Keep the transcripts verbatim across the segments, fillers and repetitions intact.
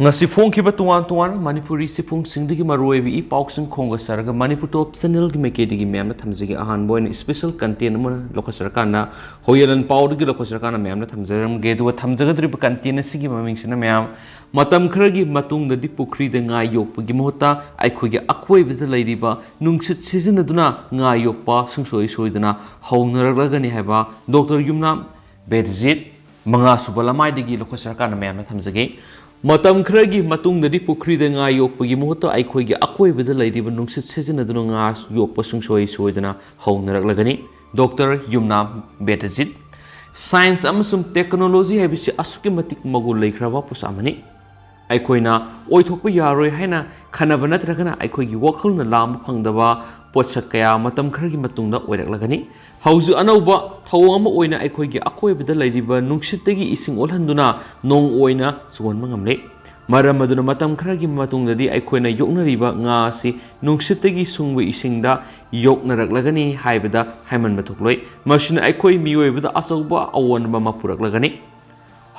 ꯉꯁꯤ ꯐꯣꯡꯈꯤꯕ ꯇꯣꯉꯥꯟ ꯇꯣꯉꯥꯟꯕ ꯃꯅꯤꯄꯨꯔꯤ ꯆꯦꯐꯣꯡꯁꯤꯡꯗꯒꯤ ꯃꯔꯨꯑꯣꯏꯕ ꯏ ꯄꯥꯎꯁꯤꯡ ꯈꯣꯝꯒꯠꯆꯔꯒ ꯃꯅꯤꯄꯨꯔ ꯇꯣꯞ ꯆꯦꯅꯦꯜꯒꯤ ꯃꯥꯏꯀꯩꯗꯒꯤ ꯃꯌꯥꯝꯗ ꯊꯝꯖꯒꯦ꯫ ꯑꯍꯥꯟꯕ ꯑꯣꯏꯅ ꯏꯁꯄꯦꯁꯦꯜ ꯀꯟꯇꯦꯟ ꯑꯃ ꯂꯧꯈꯠꯆꯔꯀꯥꯟꯗ ꯍꯣꯌꯦꯂꯟ ꯄꯥꯎꯗꯒꯤ ꯂꯧꯈꯠꯆꯔꯀꯥꯟꯗ ꯃꯌꯥꯝꯗ ꯊꯝꯖꯔꯝꯒꯦ꯫ ꯑꯗꯨꯒ ꯊꯝꯖꯒꯗꯧꯔꯤꯕ ꯀꯟꯇꯦꯟ ꯑꯁꯤꯒꯤ ꯃꯃꯤꯡꯁꯤꯅ ꯃꯌꯥꯝ ꯃꯇꯝ ꯈꯔꯒꯤ ꯃꯇꯨꯡꯗꯗꯤ ꯄꯨꯈ꯭ꯔꯤꯗ ꯉꯥ ꯌꯣꯛꯄꯒꯤ ꯃꯍꯨꯠꯇ ꯑꯩꯈꯣꯏꯒꯤ ꯑꯀꯣꯏꯕꯗ ꯂꯩꯔꯤꯕ ꯅꯨꯡꯁꯤꯠ ꯁꯤꯖꯤꯟꯅꯗꯨꯅ ꯉꯥ ꯌꯣꯛꯄ ꯁꯨꯡꯁꯣꯏ ꯁꯣꯏꯗꯅ ꯍꯧꯅꯔꯛꯂꯒꯅꯤ ꯍꯥꯏꯕ ꯗꯣꯛꯇꯔ ꯌꯨꯝꯅꯥꯝ ꯕꯦꯗꯖꯤꯠ ꯃꯉꯥꯁꯨꯕ ꯂꯃꯥꯏꯗꯒꯤ ꯂꯧꯈꯠꯆꯔꯀꯥꯟꯗ ꯃꯌꯥꯝꯅ ꯊꯝꯖꯒꯦ꯫ ꯃꯇꯝ ꯈꯔꯒꯤ ꯃꯇꯨꯡꯗꯗꯤ ꯄꯨꯈ꯭ꯔꯤꯗ ꯉꯥ ꯌꯣꯛꯄꯒꯤ ꯃꯍꯨꯠꯇ ꯑꯩꯈꯣꯏꯒꯤ ꯑꯀꯣꯏꯕꯗ ꯂꯩꯔꯤꯕ ꯅꯨꯡꯁꯤꯠ ꯁꯤꯖꯤꯟꯅꯗꯨꯅ ꯉꯥ ꯌꯣꯛꯄ ꯁꯨꯡꯁꯣꯏ ꯁꯣꯏꯗꯅ ꯍꯧꯅꯔꯛꯂꯒꯅꯤ꯫ ꯗꯣꯛꯇꯔ ꯌꯨꯝꯅꯥꯝ ꯕꯦꯗꯖꯤꯠ꯫ ꯁꯥꯏꯟꯁ ꯑꯃꯁꯨꯡ ꯇꯦꯛꯅꯣꯂꯣꯖꯤ ꯍꯥꯏꯕꯁꯤ ꯑꯁꯨꯛꯀꯤ ꯃꯇꯤꯛ ꯃꯒꯨꯟ ꯂꯩꯈ꯭ꯔꯕ ꯄꯣꯠꯁꯛ ꯑꯃꯅꯤ꯫ ꯑꯩꯈꯣꯏꯅ ꯑꯣꯏꯊꯣꯛꯄ ꯌꯥꯔꯣꯏ ꯍꯥꯏꯅ ꯈꯟꯅꯕ ꯅꯠꯇ꯭ꯔꯒꯅ ꯑꯩꯈꯣꯏꯒꯤ ꯋꯥꯈꯜꯅ ꯂꯥꯝꯕ ꯐꯪꯗꯕ ꯄꯣꯠꯁꯛ ꯀꯌꯥ ꯃꯇꯝ ꯈꯔꯒꯤ ꯃꯇꯨꯡꯗ ꯑꯣꯏꯔꯛꯂꯒꯅꯤ꯫ ꯍꯧꯖꯤꯛ ꯑꯅꯧꯕ ꯊꯧꯑꯣꯡ ꯑꯃ ꯑꯣꯏꯅ ꯑꯩꯈꯣꯏꯒꯤ ꯑꯀꯣꯏꯕꯗ ꯂꯩꯔꯤꯕ ꯅꯨꯡꯁꯤꯠꯇꯒꯤ ꯏꯁꯤꯡ ꯑꯣꯜꯍꯟꯗꯨꯅ ꯅꯣꯡ ꯑꯣꯏꯅ ꯆꯨꯍꯟꯕ ꯉꯝꯂꯦ꯫ ꯃꯔꯝ ꯑꯗꯨꯅ ꯃꯇꯝ ꯈꯔꯒꯤ ꯃꯇꯨꯡꯗꯗꯤ ꯑꯩꯈꯣꯏꯅ ꯌꯣꯛꯅꯔꯤꯕ ꯉꯥ ꯑꯁꯤ ꯅꯨꯡꯁꯤꯠꯇꯒꯤ ꯁꯨꯡꯕ ꯏꯁꯤꯡꯗ ꯌꯣꯛꯅꯔꯛꯂꯒꯅꯤ ꯍꯥꯏꯕꯗ ꯍꯥꯏꯃꯟꯕ ꯊꯣꯛꯂꯣꯏ꯫ ꯃꯁꯤꯅ ꯑꯩꯈꯣꯏ ꯃꯤꯑꯣꯏꯕꯗ ꯑꯆꯧꯕ ꯑꯑꯣꯟꯕ ꯑꯃ ꯄꯨꯔꯛꯂꯒꯅꯤ꯫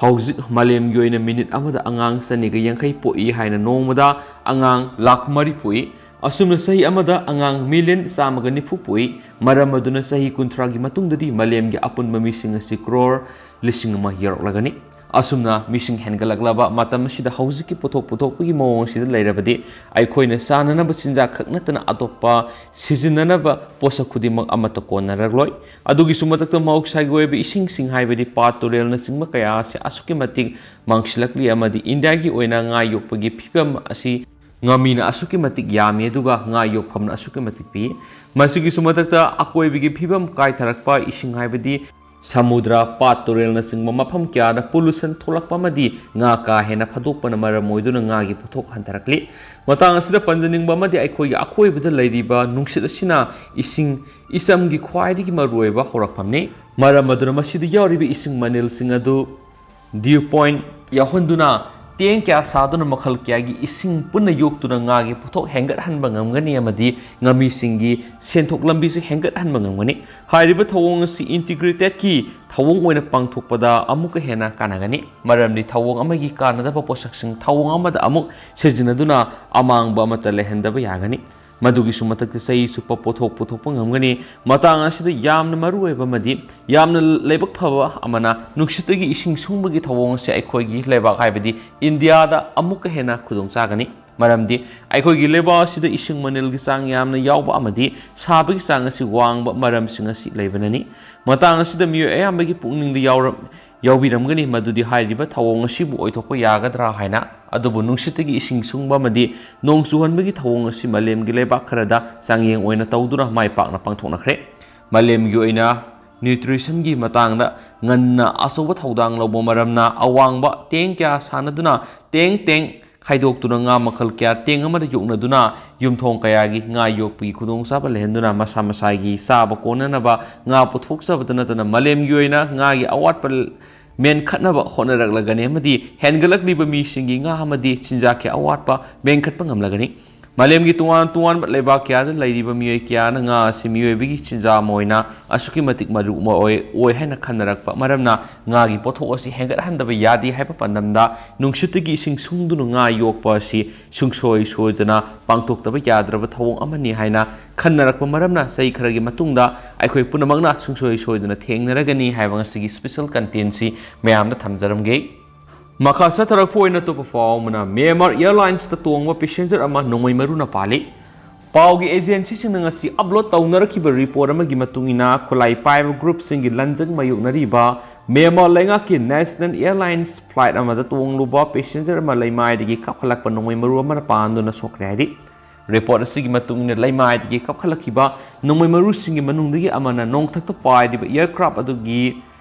ꯍꯧꯖꯤꯛ ꯃꯥꯂꯦꯝꯒꯤ ꯑꯣꯏꯅ ꯃꯤꯅꯤꯠ ꯑꯃꯗ ꯑꯉꯥꯡ ꯆꯅꯤꯒ ꯌꯥꯡꯈꯩ ꯄꯣꯛꯏ ꯍꯥꯏꯅ ꯅꯣꯡꯃꯗ ꯑꯉꯥꯡ ꯂꯥꯈ ꯃꯔꯤ ꯄꯣꯛꯏ꯫ ꯑꯁꯨꯝꯅ ꯆꯍꯤ ꯑꯃꯗ ꯑꯉꯥꯡ ꯃꯤꯂꯤꯌꯟ ꯆꯥꯝꯃꯒ ꯅꯤꯐꯨ ꯄꯣꯛꯏ꯫ ꯃꯔꯝ ꯑꯗꯨꯅ ꯆꯍꯤ ꯀꯨꯟꯊ꯭ꯔꯥꯒꯤ ꯃꯇꯨꯡꯗꯗꯤ ꯃꯥꯂꯦꯝꯒꯤ ꯑꯄꯨꯟꯕ ꯃꯤꯁꯤꯡ ꯑꯁꯤ ꯀ꯭ꯔꯣꯔ ꯂꯤꯁꯤꯡ ꯑꯃ ꯌꯧꯔꯛꯂꯒꯅꯤ꯫ ꯑꯁꯨꯝꯅ ꯃꯤꯁꯤꯡ ꯍꯦꯟꯒꯠꯂꯛꯂꯕ ꯃꯇꯝ ꯑꯁꯤꯗ ꯍꯧꯖꯤꯛꯀꯤ ꯄꯣꯠꯊꯣꯛ ꯄꯨꯊꯣꯛꯄꯒꯤ ꯃꯑꯣꯡ ꯑꯁꯤꯗ ꯂꯩꯔꯕꯗꯤ ꯑꯩꯈꯣꯏꯅ ꯆꯥꯅꯅꯕ ꯆꯤꯟꯖꯥꯛ ꯈꯛ ꯅꯠꯇꯅ ꯑꯇꯣꯞꯄ ꯁꯤꯖꯤꯟꯅꯅꯕ ꯄꯣꯠꯁꯛ ꯈꯨꯗꯤꯡꯃꯛ ꯑꯃꯠꯇ ꯀꯣꯟꯅꯔꯛꯂꯣꯏ꯫ ꯑꯗꯨꯒꯤꯁꯨ ꯃꯊꯛꯇ ꯃꯍꯧꯁꯥꯒꯤ ꯑꯣꯏꯕ ꯏꯁꯤꯡꯁꯤꯡ ꯍꯥꯏꯕꯗꯤ ꯄꯥꯠ ꯇꯨꯔꯦꯜꯅꯆꯤꯡꯕ ꯀꯌꯥ ꯑꯁꯤ ꯑꯁꯨꯛꯀꯤ ꯃꯇꯤꯛ ꯃꯥꯡꯁꯤꯜꯂꯛꯂꯤ ꯑꯃꯗꯤ ꯏꯟꯗꯤꯌꯥꯒꯤ ꯑꯣꯏꯅ ꯉꯥ ꯌꯣꯛꯄꯒꯤ ꯐꯤꯕꯝ ꯑꯁꯤ ꯉꯥꯃꯤꯅ ꯑꯁꯨꯛꯀꯤ ꯃꯇꯤꯛ ꯌꯥꯝꯃꯤ ꯑꯗꯨꯒ ꯉꯥ ꯌꯣꯛꯐꯝꯅ ꯑꯁꯨꯛꯀꯤ ꯃꯇꯤꯛ ꯄꯤ꯫ ꯃꯁꯤꯒꯤꯁꯨ ꯃꯊꯛꯇ ꯑꯀꯣꯏꯕꯒꯤ ꯐꯤꯕꯝ ꯀꯥꯏꯊꯔꯛꯄ, ꯏꯁꯤꯡ ꯍꯥꯏꯕꯗꯤ ꯁꯃꯨꯗ꯭ꯔ, ꯄꯥꯠ ꯇꯨꯔꯦꯜꯅꯆꯤꯡꯕ ꯃꯐꯝ ꯀꯌꯥꯗ ꯄꯣꯂꯨꯁꯟ ꯊꯣꯛꯂꯛꯄ ꯑꯃꯗꯤ ꯉꯥ ꯀꯥ ꯍꯦꯟꯅ ꯐꯥꯗꯣꯛꯄꯅ ꯃꯔꯝ ꯑꯣꯏꯗꯨꯅ ꯉꯥꯒꯤ ꯄꯣꯠꯊꯣꯛ ꯍꯟꯊꯔꯛꯂꯤ꯫ ꯃꯇꯥꯡ ꯑꯁꯤꯗ ꯄꯟꯖꯅꯤꯡꯕ ꯑꯃꯗꯤ ꯑꯩꯈꯣꯏꯒꯤ ꯑꯀꯣꯏꯕꯗ ꯂꯩꯔꯤꯕ ꯅꯨꯡꯁꯤꯠ ꯑꯁꯤꯅ ꯏꯁꯤꯡ ꯏꯆꯝꯒꯤ ꯈ꯭ꯋꯥꯏꯗꯒꯤ ꯃꯔꯨꯑꯣꯏꯕ ꯍꯧꯔꯛꯐꯝꯅꯤ꯫ ꯃꯔꯝ ꯑꯗꯨꯅ ꯃꯁꯤꯗ ꯌꯥꯎꯔꯤꯕ ꯏꯁꯤꯡ ꯃꯅꯤꯜꯁꯤꯡ ꯑꯗꯨ ꯗ꯭ꯌꯨ ꯄꯣꯏꯟꯠ ꯌꯥꯎꯍꯟꯗꯨꯅ ꯇꯦꯡ ꯀꯌꯥ ꯁꯥꯗꯨꯅ ꯃꯈꯜ ꯀꯌꯥꯒꯤ ꯏꯁꯤꯡ ꯄꯨꯟꯅ ꯌꯣꯛꯇꯨꯅ ꯉꯥꯒꯤ ꯄꯣꯠꯊꯣꯛ ꯍꯦꯟꯒꯠꯍꯟꯕ ꯉꯝꯒꯅꯤ ꯑꯃꯗꯤ ꯉꯥꯃꯤꯁꯤꯡꯒꯤ ꯁꯦꯟꯊꯣꯛ ꯂꯝꯕꯤꯁꯨ ꯍꯦꯟꯒꯠꯍꯟꯕ ꯉꯝꯒꯅꯤ꯫ ꯍꯥꯏꯔꯤꯕ ꯊꯧꯑꯣꯡ ꯑꯁꯤ ꯏꯟꯇꯤꯒ꯭ꯔꯦꯇꯦꯠꯀꯤ ꯊꯧꯑꯣꯡ ꯑꯣꯏꯅ ꯄꯥꯡꯊꯣꯛꯄꯗ ꯑꯃꯨꯛꯀ ꯍꯦꯟꯅ ꯀꯥꯟꯅꯒꯅꯤ, ꯃꯔꯝꯗꯤ ꯊꯧꯑꯣꯡ ꯑꯃꯒꯤ ꯀꯥꯟꯅꯗꯕ ꯄꯣꯠꯁꯛꯁꯤꯡ ꯊꯧꯑꯣꯡ ꯑꯃꯗ ꯑꯃꯨꯛ ꯁꯤꯖꯤꯟꯅꯗꯨꯅ ꯑꯃꯥꯡꯕ ꯑꯃꯠꯇ ꯂꯩꯍꯟꯗꯕ ꯌꯥꯒꯅꯤ꯫ ꯃꯗꯨꯒꯤꯁꯨ ꯃꯊꯛꯇ ꯆꯍꯤ ꯆꯨꯞꯄ ꯄꯣꯠꯊꯣꯛ ꯄꯨꯊꯣꯛꯄ ꯉꯝꯒꯅꯤ꯫ ꯃꯇꯥꯡ ꯑꯁꯤꯗ ꯌꯥꯝꯅ ꯃꯔꯨ ꯑꯣꯏꯕ ꯑꯃꯗꯤ ꯌꯥꯝꯅ ꯂꯥꯏꯕꯛ ꯐꯕ ꯑꯃꯅ, ꯅꯨꯡꯁꯤꯠꯇꯒꯤ ꯏꯁꯤꯡ ꯁꯨꯡꯕꯒꯤ ꯊꯧꯑꯣꯡ ꯑꯁꯤ ꯑꯩꯈꯣꯏꯒꯤ ꯂꯩꯕꯥꯛ, ꯍꯥꯏꯕꯗꯤ ꯏꯟꯗꯤꯌꯥꯗ ꯑꯃꯨꯛꯀ ꯍꯦꯟꯅ ꯈꯨꯗꯣꯡ ꯆꯥꯒꯅꯤ꯫ ꯃꯔꯝꯗꯤ ꯑꯩꯈꯣꯏꯒꯤ ꯂꯩꯕꯥꯛ ꯑꯁꯤꯗ ꯏꯁꯤꯡ ꯃꯅꯤꯜꯒꯤ ꯆꯥꯡ ꯌꯥꯝꯅ ꯌꯥꯎꯕ ꯑꯃꯗꯤ ꯁꯥꯕꯒꯤ ꯆꯥꯡ ꯑꯁꯤ ꯋꯥꯡꯕ ꯃꯔꯝꯁꯤꯡ ꯑꯁꯤ ꯂꯩꯕꯅꯅꯤ꯫ ꯃꯇꯥꯡ ꯑꯁꯤꯗ ꯃꯤꯑꯣꯏ ꯑꯌꯥꯝꯕꯒꯤ ꯄꯨꯛꯅꯤꯡꯗ ꯌꯥꯎꯔ-, ꯌꯥꯎꯕꯤꯔꯝꯒꯅꯤ ꯃꯗꯨꯗꯤ ꯍꯥꯏꯔꯤꯕ ꯊꯧꯑꯣꯡ ꯑꯁꯤꯕꯨ ꯑꯣꯏꯊꯣꯛꯄ ꯌꯥꯒꯗ꯭ꯔꯥ ꯍꯥꯏꯅ꯫ ꯑꯗꯨꯕꯨ ꯅꯨꯡꯁꯤꯠꯇꯒꯤ ꯏꯁꯤꯡ ꯁꯨꯡꯕ ꯑꯃꯗꯤ ꯅꯣꯡ ꯆꯨꯍꯟꯕꯒꯤ ꯊꯧꯑꯣꯡ ꯑꯁꯤ ꯃꯥꯂꯦꯝꯒꯤ ꯂꯩꯕꯥꯛ ꯈꯔꯗ ꯆꯥꯡꯌꯦꯡ ꯑꯣꯏꯅ ꯇꯧꯗꯨꯅ ꯃꯥꯏ ꯄꯥꯛꯅ ꯄꯥꯡꯊꯣꯛꯅꯈ꯭ꯔꯦ꯫ ꯃꯥꯂꯦꯝꯒꯤ ꯑꯣꯏꯅ ꯅ꯭ꯌꯨꯇ꯭ꯔꯤꯁꯟꯒꯤ ꯃꯇꯥꯡꯗ ꯉꯟꯅ ꯑꯆꯧꯕ ꯊꯧꯗꯥꯡ ꯂꯧꯕ ꯃꯔꯝꯅ, ꯑꯋꯥꯡꯕ ꯇꯦꯡ ꯀꯌꯥ ꯁꯥꯟꯅꯗꯨꯅ ꯇꯦꯡ ꯇꯦꯡ ꯈꯥꯏꯗꯣꯛꯇꯨꯅ ꯉꯥ ꯃꯈꯜ ꯀꯌꯥ ꯇꯦꯡ ꯑꯃꯗ ꯌꯣꯛꯅꯗꯨꯅ ꯌꯨꯝꯊꯣꯡ ꯀꯌꯥꯒꯤ ꯉꯥ ꯌꯣꯛꯄꯒꯤ ꯈꯨꯗꯣꯡꯆꯥꯕ ꯂꯩꯍꯟꯗꯨꯅ ꯃꯁꯥ ꯃꯁꯥꯒꯤ ꯆꯥꯕ ꯀꯣꯟꯅꯅꯕ ꯉꯥ ꯄꯨꯊꯣꯛꯆꯕꯗ ꯅꯠꯇꯅ ꯃꯥꯂꯦꯝꯒꯤ ꯑꯣꯏꯅ ꯉꯥꯒꯤ ꯑꯋꯥꯠꯄ ꯃꯦꯟꯈꯠꯅꯕ ꯍꯣꯠꯅꯔꯛꯂꯒꯅꯤ ꯑꯃꯗꯤ ꯍꯦꯟꯒꯠꯂꯛꯂꯤꯕ ꯃꯤꯁꯤꯡꯒꯤ ꯉꯥ ꯑꯃꯗꯤ ꯆꯤꯟꯖꯥꯛꯀꯤ ꯑꯋꯥꯠꯄ ꯃꯦꯟꯈꯠꯄ ꯉꯝꯂꯒꯅꯤ꯫ ꯃꯥꯂꯦꯝꯒꯤ ꯇꯣꯉꯥꯟ ꯇꯣꯉꯥꯟꯕ ꯂꯩꯕꯥꯛ ꯀꯌꯥꯗ ꯂꯩꯔꯤꯕ ꯃꯤꯑꯣꯏ ꯀꯌꯥꯅ ꯉꯥ ꯑꯁꯤ ꯃꯤꯑꯣꯏꯕꯒꯤ ꯆꯤꯟꯖꯥꯛ ꯑꯃ ꯑꯣꯏꯅ ꯑꯁꯨꯛꯀꯤ ꯃꯇꯤꯛ ꯃꯔꯨ ꯑꯃ ꯑꯣꯏ, ꯑꯣꯏ ꯍꯥꯏꯅ ꯈꯟꯅꯔꯛꯄ ꯃꯔꯝꯅ ꯉꯥꯒꯤ ꯄꯣꯠꯊꯣꯛ ꯑꯁꯤ ꯍꯦꯟꯒꯠꯍꯟꯗꯕ ꯌꯥꯗꯦ ꯍꯥꯏꯕ ꯄꯥꯟꯗꯝꯗ ꯅꯨꯡꯁꯤꯠꯇꯒꯤ ꯏꯁꯤꯡ ꯁꯨꯡꯗꯨꯅ ꯉꯥ ꯌꯣꯛꯄ ꯑꯁꯤ ꯁꯨꯡꯁꯣꯏ ꯁꯣꯏꯗꯅ ꯄꯥꯡꯊꯣꯛꯇꯕ ꯌꯥꯗ꯭ꯔꯕ ꯊꯧꯑꯣꯡ ꯑꯃꯅꯤ ꯍꯥꯏꯅ ꯈꯟꯅꯔꯛꯄ ꯃꯔꯝꯅ ꯆꯍꯤ ꯈꯔꯒꯤ ꯃꯇꯨꯡꯗ ꯑꯩꯈꯣꯏ ꯄꯨꯝꯅꯃꯛꯅ ꯁꯨꯡꯁꯣꯏ ꯁꯣꯏꯗꯅ ꯊꯦꯡꯅꯔꯒꯅꯤ ꯍꯥꯏꯕ ꯉꯁꯤꯒꯤ special content ꯁꯤ ꯃꯌꯥꯝꯗ ꯊꯝꯖꯔꯝꯒꯦ꯫ ꯃꯈꯥ ꯆꯠꯊꯔꯛꯄ ꯑꯣꯏꯅ ꯑꯇꯣꯞꯄ ꯄꯥꯎ ꯑꯃꯅ, ꯃ꯭ꯌꯥꯟꯃꯥꯔ ꯑꯦꯌꯔꯂꯥꯏꯟꯁꯇ ꯇꯣꯡꯕ ꯄꯦꯁꯦꯟꯖꯔ ꯑꯃ ꯅꯣꯡꯃꯩ ꯃꯔꯨꯅ ꯄꯥꯜꯂꯤ꯫ ꯄꯥꯎꯒꯤ ꯑꯦꯖꯦꯟꯁꯤꯁꯤꯡꯅ ꯉꯁꯤ ꯑꯞꯂꯣꯗ ꯇꯧꯅꯔꯛꯈꯤꯕ ꯔꯤꯄꯣꯔꯠ ꯑꯃꯒꯤ ꯃꯇꯨꯡ ꯏꯟꯅ, ꯈꯨꯠꯂꯥꯏ ꯄꯥꯏꯕ ꯒ꯭ꯔꯨꯞꯁꯤꯡꯒꯤ ꯂꯟꯖꯪ ꯃꯥꯌꯣꯛꯅꯔꯤꯕ ꯃ꯭ꯌꯥꯟꯃꯥꯔ ꯂꯩꯉꯥꯛꯀꯤ ꯅꯦꯁꯅꯦꯜ ꯑꯦꯌꯔꯂꯥꯏꯟꯁ ꯐ꯭ꯂꯥꯏꯠ ꯑꯃꯗ ꯇꯣꯡꯂꯨꯕ ꯄꯦꯁꯦꯟꯖꯔ ꯑꯃ ꯂꯩꯃꯥꯏꯗꯒꯤ ꯀꯥꯞꯈꯠꯂꯛꯄ ꯅꯣꯡꯃꯩ ꯃꯔꯨ ꯑꯃꯅ ꯄꯥꯟꯗꯨꯅ ꯁꯣꯛꯈ꯭ꯔꯦ ꯍꯥꯏꯔꯤ꯫ ꯔꯤꯄꯣꯔꯠ ꯑꯁꯤꯒꯤ ꯃꯇꯨꯡ ꯏꯟꯅ, ꯂꯩꯃꯥꯏꯗꯒꯤ ꯀꯥꯞꯈꯠꯂꯛꯈꯤꯕ ꯅꯣꯡꯃꯩ ꯃꯔꯨꯁꯤꯡꯒꯤ ꯃꯅꯨꯡꯗꯒꯤ ꯑꯃꯅ ꯅꯣꯡꯊꯛꯇ ꯄꯥꯏꯔꯤꯕ ꯑꯦꯌꯔꯀ꯭ꯔꯥꯐ ꯑꯗꯨꯒꯤ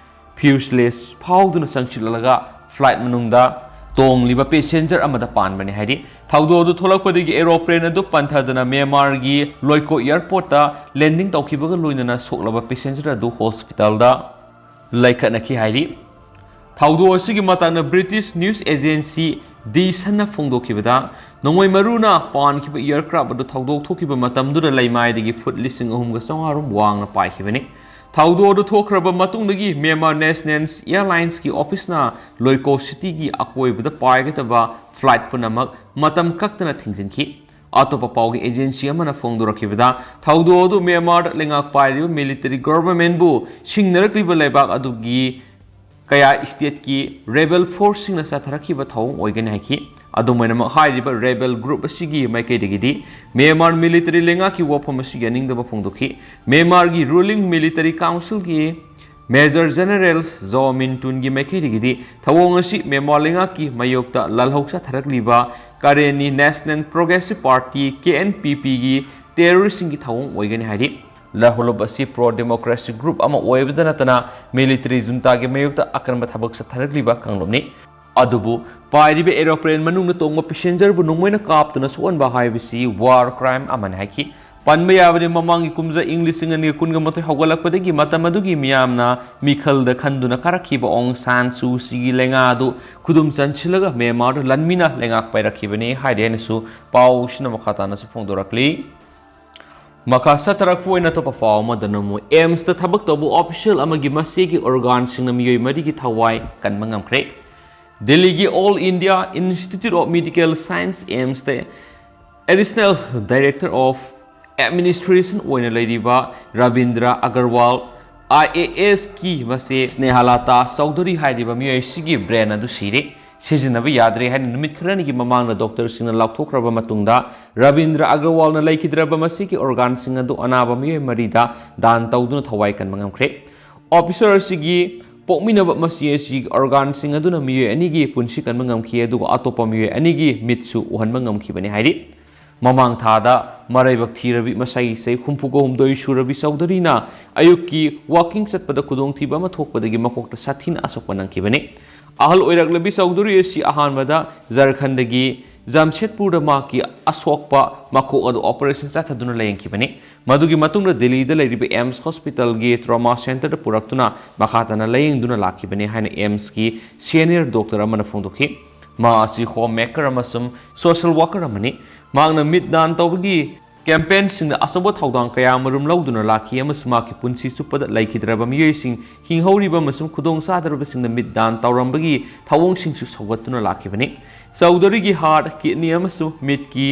ꯐ꯭ꯌꯨꯁꯂꯦꯖ ꯐꯥꯎꯗꯨꯅ ꯆꯪꯁꯤꯜꯂꯒ ꯐ꯭ꯂꯥꯏꯠ ꯃꯅꯨꯡꯗ ꯇꯣꯡꯂꯤꯕ ꯄꯦꯁꯦꯟꯖꯔ ꯑꯃꯗ ꯄꯥꯟꯕꯅꯤ ꯍꯥꯏꯔꯤ꯫ ꯊꯧꯗꯣꯛ ꯑꯗꯨ ꯊꯣꯛꯂꯛꯄꯗꯒꯤ ꯑꯦꯔꯣꯄ꯭ꯂꯦꯟ ꯑꯗꯨ ꯄꯟꯊꯗꯅ ꯃ꯭ꯌꯥꯟꯃꯥꯔꯒꯤ ꯂꯣꯏꯀꯣ ꯑꯦꯌꯔꯄꯣꯔꯠꯇ ꯂꯦꯟꯗꯤꯡ ꯇꯧꯈꯤꯕꯒ ꯂꯣꯏꯅꯅ ꯁꯣꯛꯂꯕ ꯄꯦꯁꯦꯟꯖꯔ ꯑꯗꯨ ꯍꯣꯁꯄꯤꯇꯥꯜꯗ ꯂꯩꯈꯠꯅꯈꯤ ꯍꯥꯏꯔꯤ꯫ ꯊꯧꯗꯣꯛ ꯑꯁꯤꯒꯤ ꯃꯇꯥꯡꯗ British news agency The Sunꯅ ꯐꯣꯡꯗꯣꯛꯈꯤꯕꯗ, ꯅꯣꯡꯃꯩ ꯃꯔꯨꯅ ꯄꯥꯟꯈꯤꯕ aircraft ꯑꯗꯨ ꯊꯧꯗꯣꯛ ꯊꯣꯛꯈꯤꯕ ꯃꯇꯝꯗꯨꯗ ꯂꯩꯃꯥꯏꯗꯒꯤ ꯐꯨꯠ ꯂꯤꯁꯤꯡ ꯑꯍꯨꯝꯒ ꯆꯥꯝꯃꯉꯥ ꯔꯣꯝ ꯋꯥꯡꯅ ꯄꯥꯏꯈꯤꯕꯅꯤ꯫ ꯊꯧꯗꯣꯛ ꯑꯗꯨ ꯊꯣꯛꯈ꯭ꯔꯕ ꯃꯇꯨꯡꯗꯒꯤ Myanmar National Airlinesꯀꯤ officeꯅ ꯂꯣꯏꯀꯣ cityꯒꯤ ꯑꯀꯣꯏꯕꯗ ꯄꯥꯏꯒꯗꯕ flight ꯄꯨꯝꯅꯃꯛ ꯃꯇꯝ ꯀꯛꯇꯅ ꯊꯤꯡꯖꯤꯟꯈꯤ꯫ ꯑꯇꯣꯞꯄ ꯄꯥꯎꯒꯤ agency ꯑꯃꯅ ꯐꯣꯡꯗꯣꯔꯛꯈꯤꯕꯗ, ꯊꯧꯗꯣꯛ ꯑꯗꯨ ꯃ꯭ꯌꯥꯟꯃꯥꯔꯗ ꯂꯩꯉꯥꯛ ꯄꯥꯏꯔꯤꯕ military governmentꯕꯨ ꯁꯤꯡꯅꯔꯛꯂꯤꯕ ꯂꯩꯕꯥꯛ ꯑꯗꯨꯒꯤ ꯀꯌꯥ stateꯀꯤ rebel forceꯁꯤꯡꯅ ꯆꯠꯊꯔꯛꯈꯤꯕ ꯊꯧꯑꯣꯡ ꯑꯣꯏꯒꯅꯤ ꯍꯥꯏꯈꯤ꯫ ꯑꯗꯨꯝ ꯑꯣꯏꯅꯃꯛ, ꯍꯥꯏꯔꯤꯕ rebel group ꯑꯁꯤꯒꯤ ꯃꯥꯏꯀꯩꯗꯒꯤꯗꯤ ꯃ꯭ꯌꯥꯟꯃꯥꯔ military ꯂꯩꯉꯥꯛꯀꯤ ꯋꯥꯐꯝ ꯑꯁꯤꯒꯤ ꯌꯥꯅꯤꯡꯗꯕ ꯐꯣꯡꯗꯣꯛꯈꯤ꯫ ꯃ꯭ꯌꯥꯟꯃꯥꯔꯒꯤ ruling military councilꯒꯤ Major General ꯖꯣ ꯃꯤꯟꯇꯨꯟꯒꯤ ꯃꯥꯏꯀꯩꯗꯒꯤꯗꯤ ꯊꯧꯑꯣꯡ ꯑꯁꯤ ꯃ꯭ꯌꯥꯟꯃꯥꯔ ꯂꯩꯉꯥꯛꯀꯤ ꯃꯥꯌꯣꯛꯇ ꯂꯥꯜꯍꯧ ꯆꯠꯊꯔꯛꯂꯤꯕ Karenni National Progressive Party, KNPPꯒꯤ terroristꯁꯤꯡꯒꯤ ꯊꯧꯑꯣꯡ ꯑꯣꯏꯒꯅꯤ ꯍꯥꯏꯔꯤ꯫ ꯂꯥꯜꯍꯧꯂꯨꯞ ꯑꯁꯤ pro democracy group ꯑꯃ ꯑꯣꯏꯕꯗ ꯅꯠꯇꯅ military juntaꯒꯤ ꯃꯥꯌꯣꯛꯇ ꯑꯀꯟꯕ ꯊꯕꯛ ꯆꯠꯊꯔꯛꯂꯤꯕ ꯀꯥꯡꯂꯨꯞꯅꯤ꯫ ꯑꯗꯨꯕꯨ ꯄꯥꯏꯔꯤꯕ aeroplane ꯃꯅꯨꯡꯗ ꯇꯣꯡꯕ passengerꯕꯨ ꯅꯣꯡꯃꯩꯅ ꯀꯥꯞꯇꯨꯅ ꯁꯣꯛꯍꯟꯕ ꯍꯥꯏꯕꯁꯤ war crime ꯑꯃꯅꯤ ꯍꯥꯏꯈꯤ꯫ ꯄꯟꯕ ꯌꯥꯕꯗꯤ, ꯃꯃꯥꯡꯒꯤ ꯀꯨꯝꯖꯥ, ꯏꯪ ꯂꯤꯁꯤꯡ ꯑꯅꯤꯒ ꯀꯨꯟꯒ ꯃꯥꯊꯣꯏ ꯍꯧꯒꯠꯂꯛꯄꯗꯒꯤ ꯃꯇꯝ ꯑꯗꯨꯒꯤ ꯃꯤꯌꯥꯝꯅ ꯃꯤꯈꯜꯗ ꯈꯟꯗꯨꯅ ꯀꯥꯔꯛꯈꯤꯕ ꯑꯣꯡ ꯁꯥꯟ ꯁꯨ ꯆꯤꯒꯤ ꯂꯩꯉꯥꯛ ꯑꯗꯨ ꯈꯨꯗꯨꯝ ꯆꯟꯁꯤꯜꯂꯒ ꯃ꯭ꯌꯥꯟꯃꯥꯔꯗ ꯂꯥꯟꯃꯤꯅ ꯂꯩꯉꯥꯛ ꯄꯥꯏꯔꯛꯈꯤꯕꯅꯤ ꯍꯥꯏꯔꯤ ꯍꯥꯏꯅꯁꯨ ꯄꯥꯎꯁꯤꯅ ꯃꯈꯥ ꯇꯥꯅꯁꯨ ꯐꯣꯡꯗꯣꯔꯛꯂꯤ꯫ ꯃꯈꯥ ꯆꯠꯊꯔꯛꯄ ꯑꯣꯏꯅ ꯑꯇꯣꯞꯄ ꯄꯥꯎ ꯑꯃꯗ ꯅꯃꯨ ꯑꯦꯝꯁꯇ ꯊꯕꯛ ꯇꯧꯕ official ꯑꯃꯒꯤ ꯃꯆꯦꯒꯤ organꯁꯤꯡꯅ ꯃꯤꯑꯣꯏ ꯃꯔꯤꯒꯤ ꯊꯋꯥꯏ ꯀꯟꯕ ꯉꯝꯈ꯭ꯔꯦ꯫ ꯗꯤꯜꯂꯤꯒꯤ All India Institute of Medical Science, ꯑꯦꯝꯁꯇ Additional Director of Administration ꯑꯣꯏꯅ ꯂꯩꯔꯤꯕ ꯔꯕꯤꯟꯗ꯭ꯔ ꯑꯒꯔꯋꯥꯜ, IASꯀꯤ ꯃꯆꯦ ꯁ꯭ꯅꯦꯍꯂꯥꯇꯥ ꯆꯧꯙꯨꯔꯤ ꯍꯥꯏꯔꯤꯕ ꯃꯤꯑꯣꯏ ꯑꯁꯤꯒꯤ brain ꯑꯗꯨ ꯁꯤꯔꯦ꯫ ꯁꯤꯖꯤꯟꯅꯕ ꯌꯥꯗ꯭ꯔꯦ ꯍꯥꯏꯅ ꯅꯨꯃꯤꯠ ꯈꯔꯅꯤꯒꯤ ꯃꯃꯥꯡꯗ doctorꯁꯤꯡꯅ ꯂꯥꯎꯊꯣꯛꯈ꯭ꯔꯕ ꯃꯇꯨꯡꯗ, ꯔꯕꯤꯟꯗ꯭ꯔ ꯑꯒꯔꯋꯥꯜꯅ ꯂꯩꯈꯤꯗ꯭ꯔꯕ ꯃꯁꯤꯒꯤ organꯁꯤꯡ ꯑꯗꯨ ꯑꯅꯥꯕ ꯃꯤꯑꯣꯏ ꯃꯔꯤꯗ ꯗꯥꯟ ꯇꯧꯗꯨꯅ ꯊꯋꯥꯏ ꯀꯟꯕ ꯉꯝꯈ꯭ꯔꯦ꯫ Officer ꯑꯁꯤꯒꯤ ꯄꯣꯛꯃꯤꯟꯅꯕ ꯃꯆꯦ ꯑꯁꯤꯒꯤ organꯁꯤꯡ ꯑꯗꯨꯅ ꯃꯤꯑꯣꯏ ꯑꯅꯤꯒꯤ ꯄꯨꯟꯁꯤ ꯀꯟꯕ ꯉꯝꯈꯤ, ꯑꯗꯨꯒ ꯑꯇꯣꯞꯄ ꯃꯤꯑꯣꯏ ꯑꯅꯤꯒꯤ ꯃꯤꯠꯁꯨ ꯎꯍꯟꯕ ꯉꯝꯈꯤꯕꯅꯤ ꯍꯥꯏꯔꯤ꯫ ꯃꯃꯥꯡ ꯊꯥꯗ ꯃꯔꯥꯏꯕꯛ ꯊꯤꯔꯕꯤ ꯃꯁꯥꯒꯤ ꯆꯍꯤ ꯍꯨꯝꯐꯨꯒ ꯍꯨꯝꯗꯣꯏ ꯁꯨꯔꯕꯤ ꯆꯧꯙꯨꯔꯤꯅ ꯑꯌꯨꯛꯀꯤ walking ꯆꯠꯄꯗ ꯈꯨꯗꯣꯡꯊꯤꯕ ꯑꯃ ꯊꯣꯛꯄꯗꯒꯤ ꯃꯀꯣꯛꯇ ꯁꯥꯊꯤꯅ ꯑꯁꯣꯛꯄ ꯅꯪꯈꯤꯕꯅꯤ꯫ ꯑꯍꯜ ꯑꯣꯏꯔꯛꯂꯕꯤ ꯆꯧꯙꯨꯔꯤ ꯑꯁꯤ ꯑꯍꯥꯟꯕꯗ ꯖꯔꯈꯟꯗꯒꯤ ꯖꯥꯝꯁꯦꯗꯄꯨꯔꯗ ꯃꯍꯥꯛꯀꯤ ꯑꯁꯣꯛꯄ ꯃꯀꯣꯛ ꯑꯗꯨ operation ꯆꯠꯊꯗꯨꯅ ꯂꯥꯌꯦꯡꯈꯤꯕꯅꯤ꯫ ꯃꯗꯨꯒꯤ ꯃꯇꯨꯡꯗ ꯗꯤꯜꯂꯤꯗ ꯂꯩꯔꯤꯕ ꯑꯦꯝꯁ ꯍꯣꯁꯄꯤꯇꯥꯜꯒꯤ ꯇ꯭ꯔꯣꯃꯥ ꯁꯦꯟꯇꯔꯗ ꯄꯨꯔꯛꯇꯨꯅ ꯃꯈꯥ ꯇꯥꯅ ꯂꯥꯌꯦꯡꯗꯨꯅ ꯂꯥꯛꯈꯤꯕꯅꯤ ꯍꯥꯏꯅ ꯑꯦꯝꯁꯀꯤ ꯁꯦꯅꯤꯌꯔ ꯗꯣꯛꯇꯔ ꯑꯃꯅ ꯐꯣꯡꯗꯣꯛꯈꯤ꯫ ꯃꯍꯥꯛ ꯑꯁꯤ ꯍꯣꯝ ꯃꯦꯀꯔ ꯑꯃꯁꯨꯡ ꯁꯣꯁꯤꯌꯦꯜ ꯋꯥꯀꯔ ꯑꯃꯅꯤ꯫ ꯃꯍꯥꯛꯅ ꯃꯤꯠ ꯗꯥꯟ ꯇꯧꯕꯒꯤ ꯀꯦꯝꯄꯦꯟꯁꯤꯡꯗ ꯑꯆꯧꯕ ꯊꯧꯗꯥꯡ ꯀꯌꯥ ꯑꯃꯔꯣꯝ ꯂꯧꯗꯨꯅ ꯂꯥꯛꯈꯤ ꯑꯃꯁꯨꯡ ꯃꯍꯥꯛꯀꯤ ꯄꯨꯟꯁꯤ ꯆꯨꯞꯄꯗ ꯂꯩꯈꯤꯗ꯭ꯔꯕ ꯃꯤꯑꯣꯏꯁꯤꯡ, ꯍꯤꯡꯍꯧꯔꯤꯕ ꯑꯃꯁꯨꯡ ꯈꯨꯗꯣꯡ ꯆꯥꯗ꯭ꯔꯕꯁꯤꯡꯗ ꯃꯤꯠ ꯗꯥꯟ ꯇꯧꯔꯝꯕꯒꯤ ꯊꯧꯑꯣꯡꯁꯤꯡꯁꯨ ꯁꯧꯒꯠꯇꯨꯅ ꯂꯥꯛꯈꯤꯕꯅꯤ꯫ ꯆꯧꯙꯔꯤꯒꯤ ꯍꯥꯔꯠ, ꯀꯤꯗꯅꯤ ꯑꯃꯁꯨꯡ ꯃꯤꯠꯀꯤ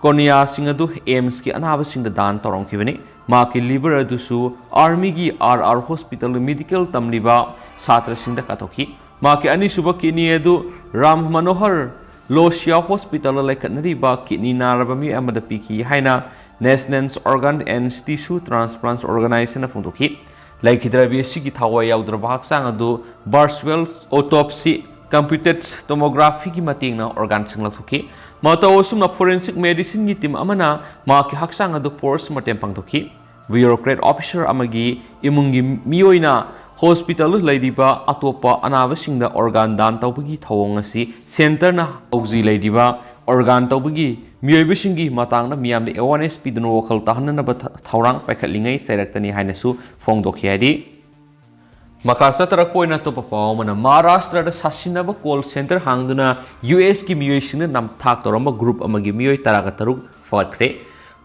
ꯀꯣꯔꯅꯤꯌꯥꯁꯤꯡ ꯑꯗꯨ ꯑꯦꯝꯁꯀꯤ ꯑꯅꯥꯕꯁꯤꯡꯗ ꯗꯥꯟ ꯇꯧꯔꯝꯈꯤꯕꯅꯤ꯫ ꯃꯍꯥꯛꯀꯤ ꯂꯤꯚꯔ ꯑꯗꯨꯁꯨ ꯑꯥꯔꯃꯤꯒꯤ ꯑꯥꯔ ꯑꯥꯔ ꯍꯣꯁꯄꯤꯇꯥꯜꯗ ꯃꯦꯗꯤꯀꯦꯜ ꯇꯝꯂꯤꯕ ꯁꯥꯇ꯭ꯔꯁꯤꯡꯗ ꯀꯠꯊꯣꯛꯈꯤ꯫ ꯃꯍꯥꯛꯀꯤ ꯑꯅꯤꯁꯨꯕ ꯀꯤꯗꯅꯤ ꯑꯗꯨ ꯔꯥꯝ ꯃꯅꯣꯍꯔ ꯂꯣꯁꯤꯌꯥ ꯍꯣꯁꯄꯤꯇꯥꯜꯗ ꯂꯩꯈꯠꯅꯔꯤꯕ ꯀꯤꯗꯅꯤ ꯅꯥꯔꯕ ꯃꯤꯑꯣꯏ ꯑꯃꯗ ꯄꯤꯈꯤ ꯍꯥꯏꯅ National Organ and Tissue Transplants Organizationꯅ ꯐꯣꯡꯗꯣꯛꯈꯤ꯫ ꯂꯩꯈꯤꯗ꯭ꯔꯕꯤ ꯑꯁꯤꯒꯤ ꯊꯋꯥꯏ ꯌꯥꯎꯗ꯭ꯔꯕ ꯍꯛꯆꯥꯡ ꯑꯗꯨ ꯚꯔꯆꯨꯋꯦꯜ ꯑꯣꯇꯣꯞꯁꯤ, ꯀꯝꯄ꯭ꯌꯨꯇꯦꯗ ꯇꯣꯃꯣꯒ꯭ꯔꯥꯐꯤꯒꯤ ꯃꯇꯦꯡꯅ ꯑꯣꯔꯒꯥꯟꯁꯤꯡ ꯂꯧꯊꯣꯛꯈꯤ꯫ ꯃꯇꯧ ꯑꯁꯨꯝꯅ ꯐꯣꯔꯦꯟꯁꯤꯛ ꯃꯦꯗꯤꯁꯤꯟꯒꯤ ꯇꯤꯝ ꯑꯃꯅ ꯃꯍꯥꯛꯀꯤ ꯍꯛꯆꯥꯡ ꯑꯗꯨ ꯄꯣꯁ ꯃꯣꯔꯇꯦꯝ ꯄꯥꯡꯊꯣꯛꯈꯤ꯫ ꯕ꯭ꯌꯨꯔꯣꯀ꯭ꯔꯦꯠ ꯑꯣꯐꯤꯁꯔ ꯑꯃꯒꯤ ꯏꯃꯨꯡꯒꯤ ꯃꯤꯑꯣꯏꯅ ꯍꯣꯁꯄꯤꯇꯥꯜꯗ ꯂꯩꯔꯤꯕ ꯑꯇꯣꯞꯄ ꯑꯅꯥꯕꯁꯤꯡꯗ ꯑꯣꯔꯒꯥꯟ ꯗꯥꯟ ꯇꯧꯕꯒꯤ ꯊꯧꯑꯣꯡ ꯑꯁꯤ ꯁꯦꯟꯇꯔꯅ ꯍꯧꯖꯤꯛ ꯂꯩꯔꯤꯕ ꯑꯣꯔꯒꯥꯟ ꯇꯧꯕꯒꯤ ꯃꯤꯑꯣꯏꯕꯁꯤꯡꯒꯤ ꯃꯇꯥꯡꯗ ꯃꯤꯌꯥꯝꯗ ꯑꯦꯋꯥꯔꯅꯦꯁ ꯄꯤꯗꯨꯅ ꯋꯥꯈꯜ ꯇꯥꯍꯟꯅꯅꯕ ꯊ-, ꯊꯧꯔꯥꯡ ꯄꯥꯏꯈꯠꯂꯤꯉꯩ ꯆꯩꯔꯛꯇꯅꯤ ꯍꯥꯏꯅꯁꯨ ꯐꯣꯡꯗꯣꯛꯈꯤ ꯍꯥꯏꯔꯤ꯫ ꯃꯈꯥ ꯆꯠꯊꯔꯛꯄ ꯑꯣꯏꯅ ꯑꯇꯣꯞꯄ ꯄꯥꯎ ꯑꯃꯅ, ꯃꯍꯥꯔꯥꯁꯇ꯭ꯔꯗ ꯁꯥꯁꯤꯟꯅꯕ ꯀꯣꯜ ꯁꯦꯟꯇꯔ ꯍꯥꯡꯗꯨꯅ ꯌꯨ ꯑꯦꯁꯀꯤ ꯃꯤꯑꯣꯏꯁꯤꯡꯅ ꯅꯝꯊꯥꯛ ꯇꯧꯔꯝꯕ ꯒ꯭ꯔꯨꯞ ꯑꯃꯒꯤ ꯃꯤꯑꯣꯏ ꯇꯔꯥꯒ ꯇꯔꯨꯛ ꯐꯒꯠꯈ꯭ꯔꯦ꯫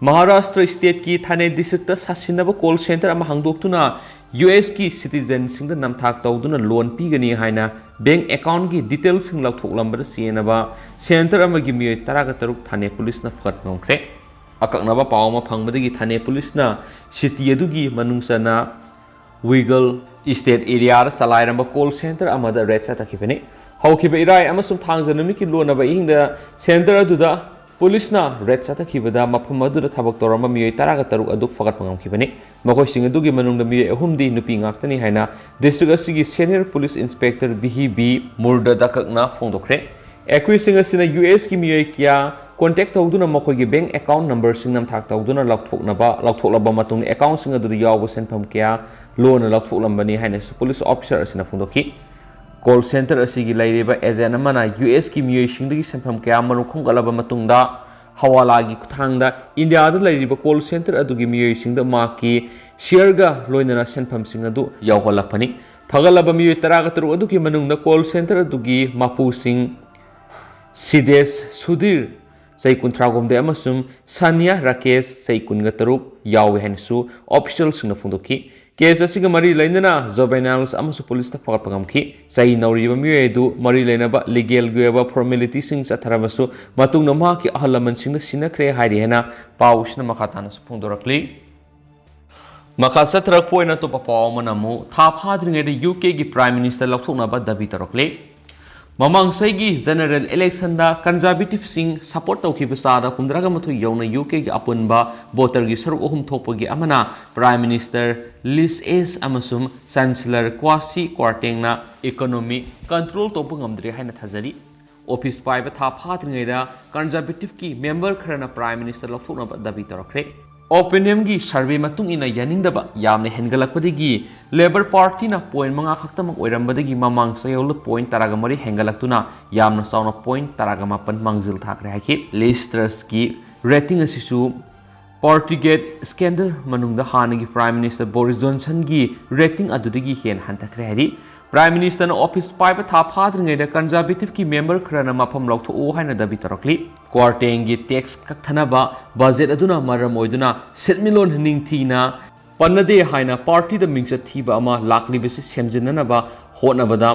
ꯃꯍꯥꯔꯥꯁꯇ꯭ꯔ ꯁ꯭ꯇꯦꯠꯀꯤ ꯊꯥꯅꯦ ꯗꯤꯁꯇ꯭ꯔꯤꯛꯇ ꯁꯥꯁꯤꯟꯅꯕ ꯀꯣꯜ ꯁꯦꯟꯇꯔ ꯑꯃ ꯍꯥꯡꯗꯣꯛꯇꯨꯅ ꯌꯨ ꯑꯦꯁꯀꯤ ꯁꯤꯇꯤꯖꯦꯟꯁꯤꯡꯗ ꯅꯝꯊꯥꯛ ꯇꯧꯗꯨꯅ ꯂꯣꯟ ꯄꯤꯒꯅꯤ ꯍꯥꯏꯅ ꯕꯦꯡꯛ ꯑꯦꯀꯥꯎꯟꯒꯤ ꯗꯤꯇꯦꯜꯁꯤꯡ ꯂꯧꯊꯣꯛꯂꯝꯕꯗ ꯆꯦꯟꯅꯕ ꯁꯦꯟꯇꯔ ꯑꯃꯒꯤ ꯃꯤꯑꯣꯏ ꯇꯔꯥꯒ ꯇꯔꯨꯛ ꯊꯥꯅꯦ ꯄꯨꯂꯤꯁꯅ ꯐꯒꯠꯄ ꯉꯝꯈ꯭ꯔꯦ꯫ ꯑꯀꯛꯅꯕ ꯄꯥꯎ ꯑꯃ ꯐꯪꯕꯗꯒꯤ ꯊꯥꯅꯦ ꯄꯨꯂꯤꯁꯅ ꯁꯤꯇꯤ ꯑꯗꯨꯒꯤ ꯃꯅꯨꯡ ꯆꯟꯅ ꯋꯤꯒꯜ ꯏꯁꯇꯦꯠ ꯑꯦꯔꯤꯌꯥꯗ ꯆꯂꯥꯏꯔꯝꯕ ꯀꯣꯜ ꯁꯦꯟꯇꯔ ꯑꯃꯗ ꯔꯦꯗ ꯆꯠꯊꯈꯤꯕꯅꯤ꯫ ꯍꯧꯈꯤꯕ ꯏꯔꯥꯏ ꯑꯃꯁꯨꯡ ꯊꯥꯡꯖ ꯅꯨꯃꯤꯠꯀꯤ ꯂꯣꯟꯅꯕ ꯑꯍꯤꯡꯗ ꯁꯦꯟꯇꯔ ꯑꯗꯨꯗ ꯄꯨꯂꯤꯁꯅ ꯔꯦꯗ ꯆꯠꯊꯈꯤꯕꯗ ꯃꯐꯝ ꯑꯗꯨꯗ ꯊꯕꯛ ꯇꯧꯔꯝꯕ ꯃꯤꯑꯣꯏ ꯇꯔꯥꯒ ꯇꯔꯨꯛ ꯑꯗꯨ ꯐꯒꯠꯄ ꯉꯝꯈꯤꯕꯅꯤ꯫ ꯃꯈꯣꯏꯁꯤꯡ ꯑꯗꯨꯒꯤ ꯃꯅꯨꯡꯗ ꯃꯤꯑꯣꯏ ꯑꯍꯨꯝꯗꯤ ꯅꯨꯄꯤ ꯉꯥꯛꯇꯅꯤ ꯍꯥꯏꯅ ꯗꯤꯁꯇ꯭ꯔꯤꯛ ꯑꯁꯤꯒꯤ ꯁꯦꯅꯤꯌꯔ ꯄꯨꯂꯤꯁ ꯏꯟꯁꯄꯦꯛꯇꯔ ꯚꯤ ꯍꯤ ꯕꯤ ꯃꯨꯔꯗꯗꯀꯛꯅ ꯐꯣꯡꯗꯣꯛꯈ꯭ꯔꯦ꯫ ꯑꯦꯀ꯭ꯌꯨꯁꯁꯤꯡ ꯑꯁꯤꯅ ꯌꯨ ꯑꯦꯁꯀꯤ ꯃꯤꯑꯣꯏ ꯀꯌꯥ ꯀꯣꯟꯇꯦꯛ ꯇꯧꯗꯨꯅ ꯃꯈꯣꯏꯒꯤ ꯕꯦꯡꯛ ꯑꯦꯀꯥꯎꯟꯠ ꯅꯝꯕꯔꯁꯤꯡ ꯅꯝꯊꯥꯛ ꯇꯧꯗꯨꯅ ꯂꯧꯊꯣꯛꯅꯕ, ꯂꯧꯊꯣꯛꯂꯕ ꯃꯇꯨꯡꯗ ꯑꯦꯀꯥꯎꯟꯠꯁꯤꯡ ꯑꯗꯨꯗ ꯌꯥꯎꯕ ꯁꯦꯟꯐꯝ ꯀꯌꯥ ꯂꯣꯟꯅ ꯂꯧꯊꯣꯛꯂꯝꯕꯅꯤ ꯍꯥꯏꯅꯁꯨ ꯄꯨꯂꯤꯁ ꯑꯣꯐꯤꯁꯥꯔ ꯑꯁꯤꯅ ꯐꯣꯡꯗꯣꯛꯈꯤ꯫ ꯀꯣꯜ ꯁꯦꯟꯇꯔ ꯑꯁꯤꯒꯤ ꯂꯩꯔꯤꯕ ꯑꯦꯖꯦꯟꯠ ꯑꯃꯅ ꯌꯨ ꯑꯦꯁꯀꯤ ꯃꯤꯑꯣꯏꯁꯤꯡꯗꯒꯤ ꯁꯦꯟꯐꯝ ꯀꯌꯥ ꯃꯔꯨꯝ ꯈꯣꯝꯒꯠꯂꯕ ꯃꯇꯨꯡꯗ ꯍꯋꯥꯂꯥꯒꯤ ꯈꯨꯠꯊꯥꯡꯗ ꯏꯟꯗꯤꯌꯥꯗ ꯂꯩꯔꯤꯕ ꯀꯣꯜ ꯁꯦꯟꯇꯔ ꯑꯗꯨꯒꯤ ꯃꯤꯑꯣꯏꯁꯤꯡꯗ ꯃꯍꯥꯛꯀꯤ ꯁꯤꯌꯔꯒ ꯂꯣꯏꯅꯅ ꯁꯦꯟꯐꯝꯁꯤꯡ ꯑꯗꯨ ꯌꯧꯍꯜꯂꯛꯄꯅꯤ꯫ ꯐꯒꯠꯂꯕ ꯃꯤꯑꯣꯏ ꯇꯔꯥꯒ ꯇꯔꯨꯛ ꯑꯗꯨꯒꯤ ꯃꯅꯨꯡꯗ ꯀꯣꯜ ꯁꯦꯟꯇꯔ ꯑꯗꯨꯒꯤ ꯃꯄꯨꯁꯤꯡ ꯁꯤꯗꯦꯁ ꯁꯨꯙꯤꯔ, ꯆꯍꯤ ꯀꯨꯟꯊ꯭ꯔꯥꯍꯨꯝꯗꯣꯏ, ꯑꯃꯁꯨꯡ ꯁꯥꯅꯤꯌꯥ ꯔꯥꯀꯦꯁ, ꯆꯍꯤ ꯀꯨꯟꯒ ꯇꯔꯨꯛ, ꯌꯥꯎꯏ ꯍꯥꯏꯅꯁꯨ ꯑꯣꯐꯤꯁꯤꯌꯦꯜꯁꯤꯡꯅ ꯐꯣꯡꯗꯣꯛꯈꯤ꯫ ꯀꯦꯁ ꯑꯁꯤꯒ ꯃꯔꯤ ꯂꯩꯅꯅ ꯖꯨꯕꯦꯅꯥꯏꯜꯁ ꯑꯃꯁꯨꯡ ꯄꯨꯂꯤꯁꯇ ꯐꯒꯠꯄ ꯉꯝꯈꯤ꯫ ꯆꯍꯤ ꯅꯧꯔꯤꯕ ꯃꯤꯑꯣꯏ ꯑꯗꯨ ꯃꯔꯤ ꯂꯩꯅꯕ ꯂꯤꯒꯦꯜꯒꯤ ꯑꯣꯏꯕ ꯐꯣꯔꯃꯦꯂꯤꯇꯤꯁꯤꯡ ꯆꯠꯊꯔꯕꯁꯨ, ꯃꯇꯨꯡꯗ ꯃꯍꯥꯛꯀꯤ ꯑꯍꯜ ꯂꯃꯟꯁꯤꯡꯅ ꯁꯤꯟꯅꯈ꯭ꯔꯦ ꯍꯥꯏꯔꯤ ꯍꯥꯏꯅ ꯄꯥꯎꯁꯤꯅ ꯃꯈꯥ ꯇꯥꯅꯁꯨ ꯐꯣꯡꯗꯣꯔꯛꯂꯤ꯫ ꯃꯈꯥ ꯆꯠꯊꯔꯛꯄ ꯑꯣꯏꯅ ꯑꯇꯣꯞꯄ ꯄꯥꯎ ꯑꯃꯅ ꯑꯃꯨꯛ ꯊꯥ ꯐꯥꯗ꯭ꯔꯤꯉꯩꯗ ꯌꯨ ꯀꯦꯒꯤ ꯄ꯭ꯔꯥꯏꯝ ꯃꯤꯅꯤꯁꯇꯔ ꯂꯧꯊꯣꯛꯅꯕ ꯗꯥꯕꯤ ꯇꯧꯔꯛꯂꯤ꯫ ꯃꯃꯥꯡ ꯆꯍꯤꯒꯤ ꯖꯦꯅꯔꯦꯜ ꯏꯂꯦꯛꯁꯟꯗ ꯀꯟꯖꯥꯔꯕꯦꯇꯤꯚꯁꯤꯡ ꯁꯄꯣꯔꯠ ꯇꯧꯈꯤꯕ ꯆꯥꯗ ꯍꯨꯝꯗ꯭ꯔꯥꯒ ꯃꯥꯊꯣꯏ ꯌꯧꯅ ꯌꯨ ꯀꯦꯒꯤ ꯑꯄꯨꯟꯕ ꯚꯣꯇꯔꯒꯤ ꯁꯔꯨꯛ ꯑꯍꯨꯝ ꯊꯣꯛꯄꯒꯤ ꯑꯃꯅ ꯄ꯭ꯔꯥꯏꯝ ꯃꯤꯅꯤꯁꯇꯔ ꯂꯤꯁ ꯑꯦꯁ ꯑꯃꯁꯨꯡ ꯆꯥꯟꯁꯦꯂꯔ ꯀ꯭ꯋꯥꯁꯤ ꯀ꯭ꯋꯥꯔꯇꯦꯡꯅ ꯏꯀꯣꯅꯣꯃꯤ ꯀꯟꯇ꯭ꯔꯣꯜ ꯇꯧꯕ ꯉꯝꯗ꯭ꯔꯦ ꯍꯥꯏꯅ ꯊꯥꯖꯔꯤ꯫ ꯑꯣꯐꯤꯁ ꯄꯥꯏꯕ ꯊꯥ ꯐꯥꯗ꯭ꯔꯤꯉꯩꯗ ꯀꯟꯖꯥꯔꯕꯦꯇꯤꯚꯀꯤ ꯃꯦꯝꯕꯔ ꯈꯔꯅ ꯄ꯭ꯔꯥꯏꯝ ꯃꯤꯅꯤꯁꯇꯔ ꯂꯧꯊꯣꯛꯅꯕ ꯗꯥꯕꯤ ꯇꯧꯔꯛꯈ꯭ꯔꯦ꯫ ꯑꯣꯄꯤꯅꯤꯌꯝꯒꯤ ꯁꯔꯚꯦ ꯃꯇꯨꯡ ꯏꯟꯅ ꯌꯥꯅꯤꯡꯗꯕ ꯌꯥꯝꯅ ꯍꯦꯟꯒꯠꯂꯛꯄꯗꯒꯤ ꯂꯦꯕꯔ ꯄꯥꯔꯇꯤꯅ ꯄꯣꯏꯟ ꯃꯉꯥ ꯈꯛꯇꯃꯛ ꯑꯣꯏꯔꯝꯕꯗꯒꯤ ꯃꯃꯥꯡ ꯆꯌꯣꯜꯗ ꯄꯣꯏꯟ ꯇꯔꯥꯒ ꯃꯔꯤ ꯍꯦꯟꯒꯠꯂꯛꯇꯨꯅ ꯌꯥꯝꯅ ꯆꯥꯎꯅ ꯄꯣꯏꯟ ꯇꯔꯥꯒ ꯃꯥꯄꯟ ꯃꯥꯡꯖꯤꯜ ꯊꯥꯈ꯭ꯔꯦ ꯍꯥꯏꯈꯤ꯫ ꯂꯤꯁ ꯇ꯭ꯔꯁꯀꯤ ꯔꯦꯇꯤꯡ ꯑꯁꯤꯁꯨ ꯄꯥꯔꯇꯤꯒꯦꯠ ꯁ꯭ꯀꯦꯟꯗꯜ ꯃꯅꯨꯡꯗ ꯍꯥꯟꯅꯒꯤ ꯄ꯭ꯔꯥꯏꯝ ꯃꯤꯅꯤꯁꯇꯔ ꯕꯣꯔꯤꯁ ꯖꯣꯟꯁꯟꯒꯤ ꯔꯦꯇꯤꯡ ꯑꯗꯨꯗꯒꯤ ꯍꯦꯟꯅ ꯍꯟꯊꯈ꯭ꯔꯦ ꯍꯥꯏꯔꯤ꯫ ꯄ꯭ꯔꯥꯏꯝ ꯃꯤꯅꯤꯁꯇꯔꯅ ꯑꯣꯐꯤꯁ ꯄꯥꯏꯕ ꯊꯥ ꯐꯥꯗ꯭ꯔꯤꯉꯩꯗ ꯀꯟꯖꯥꯔꯕꯦꯇꯤꯚꯀꯤ ꯃꯦꯝꯕꯔ ꯈꯔꯅ ꯃꯐꯝ ꯂꯧꯊꯣꯛꯎ ꯍꯥꯏꯅ ꯗꯥꯕꯤ ꯇꯧꯔꯛꯂꯤ꯫ ꯀ꯭ꯋꯥꯔꯇꯦꯡꯒꯤ ꯇꯦꯛꯁ ꯀꯛꯊꯅꯕ ꯕꯖꯦꯠ ꯑꯗꯨꯅ ꯃꯔꯝ ꯑꯣꯏꯗꯨꯅ ꯁꯦꯟꯃꯤꯠꯂꯣꯟ ꯅꯤꯡꯊꯤꯅ ꯄꯟꯅꯗꯦ ꯍꯥꯏꯅ ꯄꯥꯔꯇꯤꯗ ꯃꯤꯡꯆꯠ ꯊꯤꯕ ꯑꯃ ꯂꯥꯛꯂꯤꯕꯁꯤ ꯁꯦꯝꯖꯤꯟꯅꯅꯕ ꯍꯣꯠꯅꯕꯗ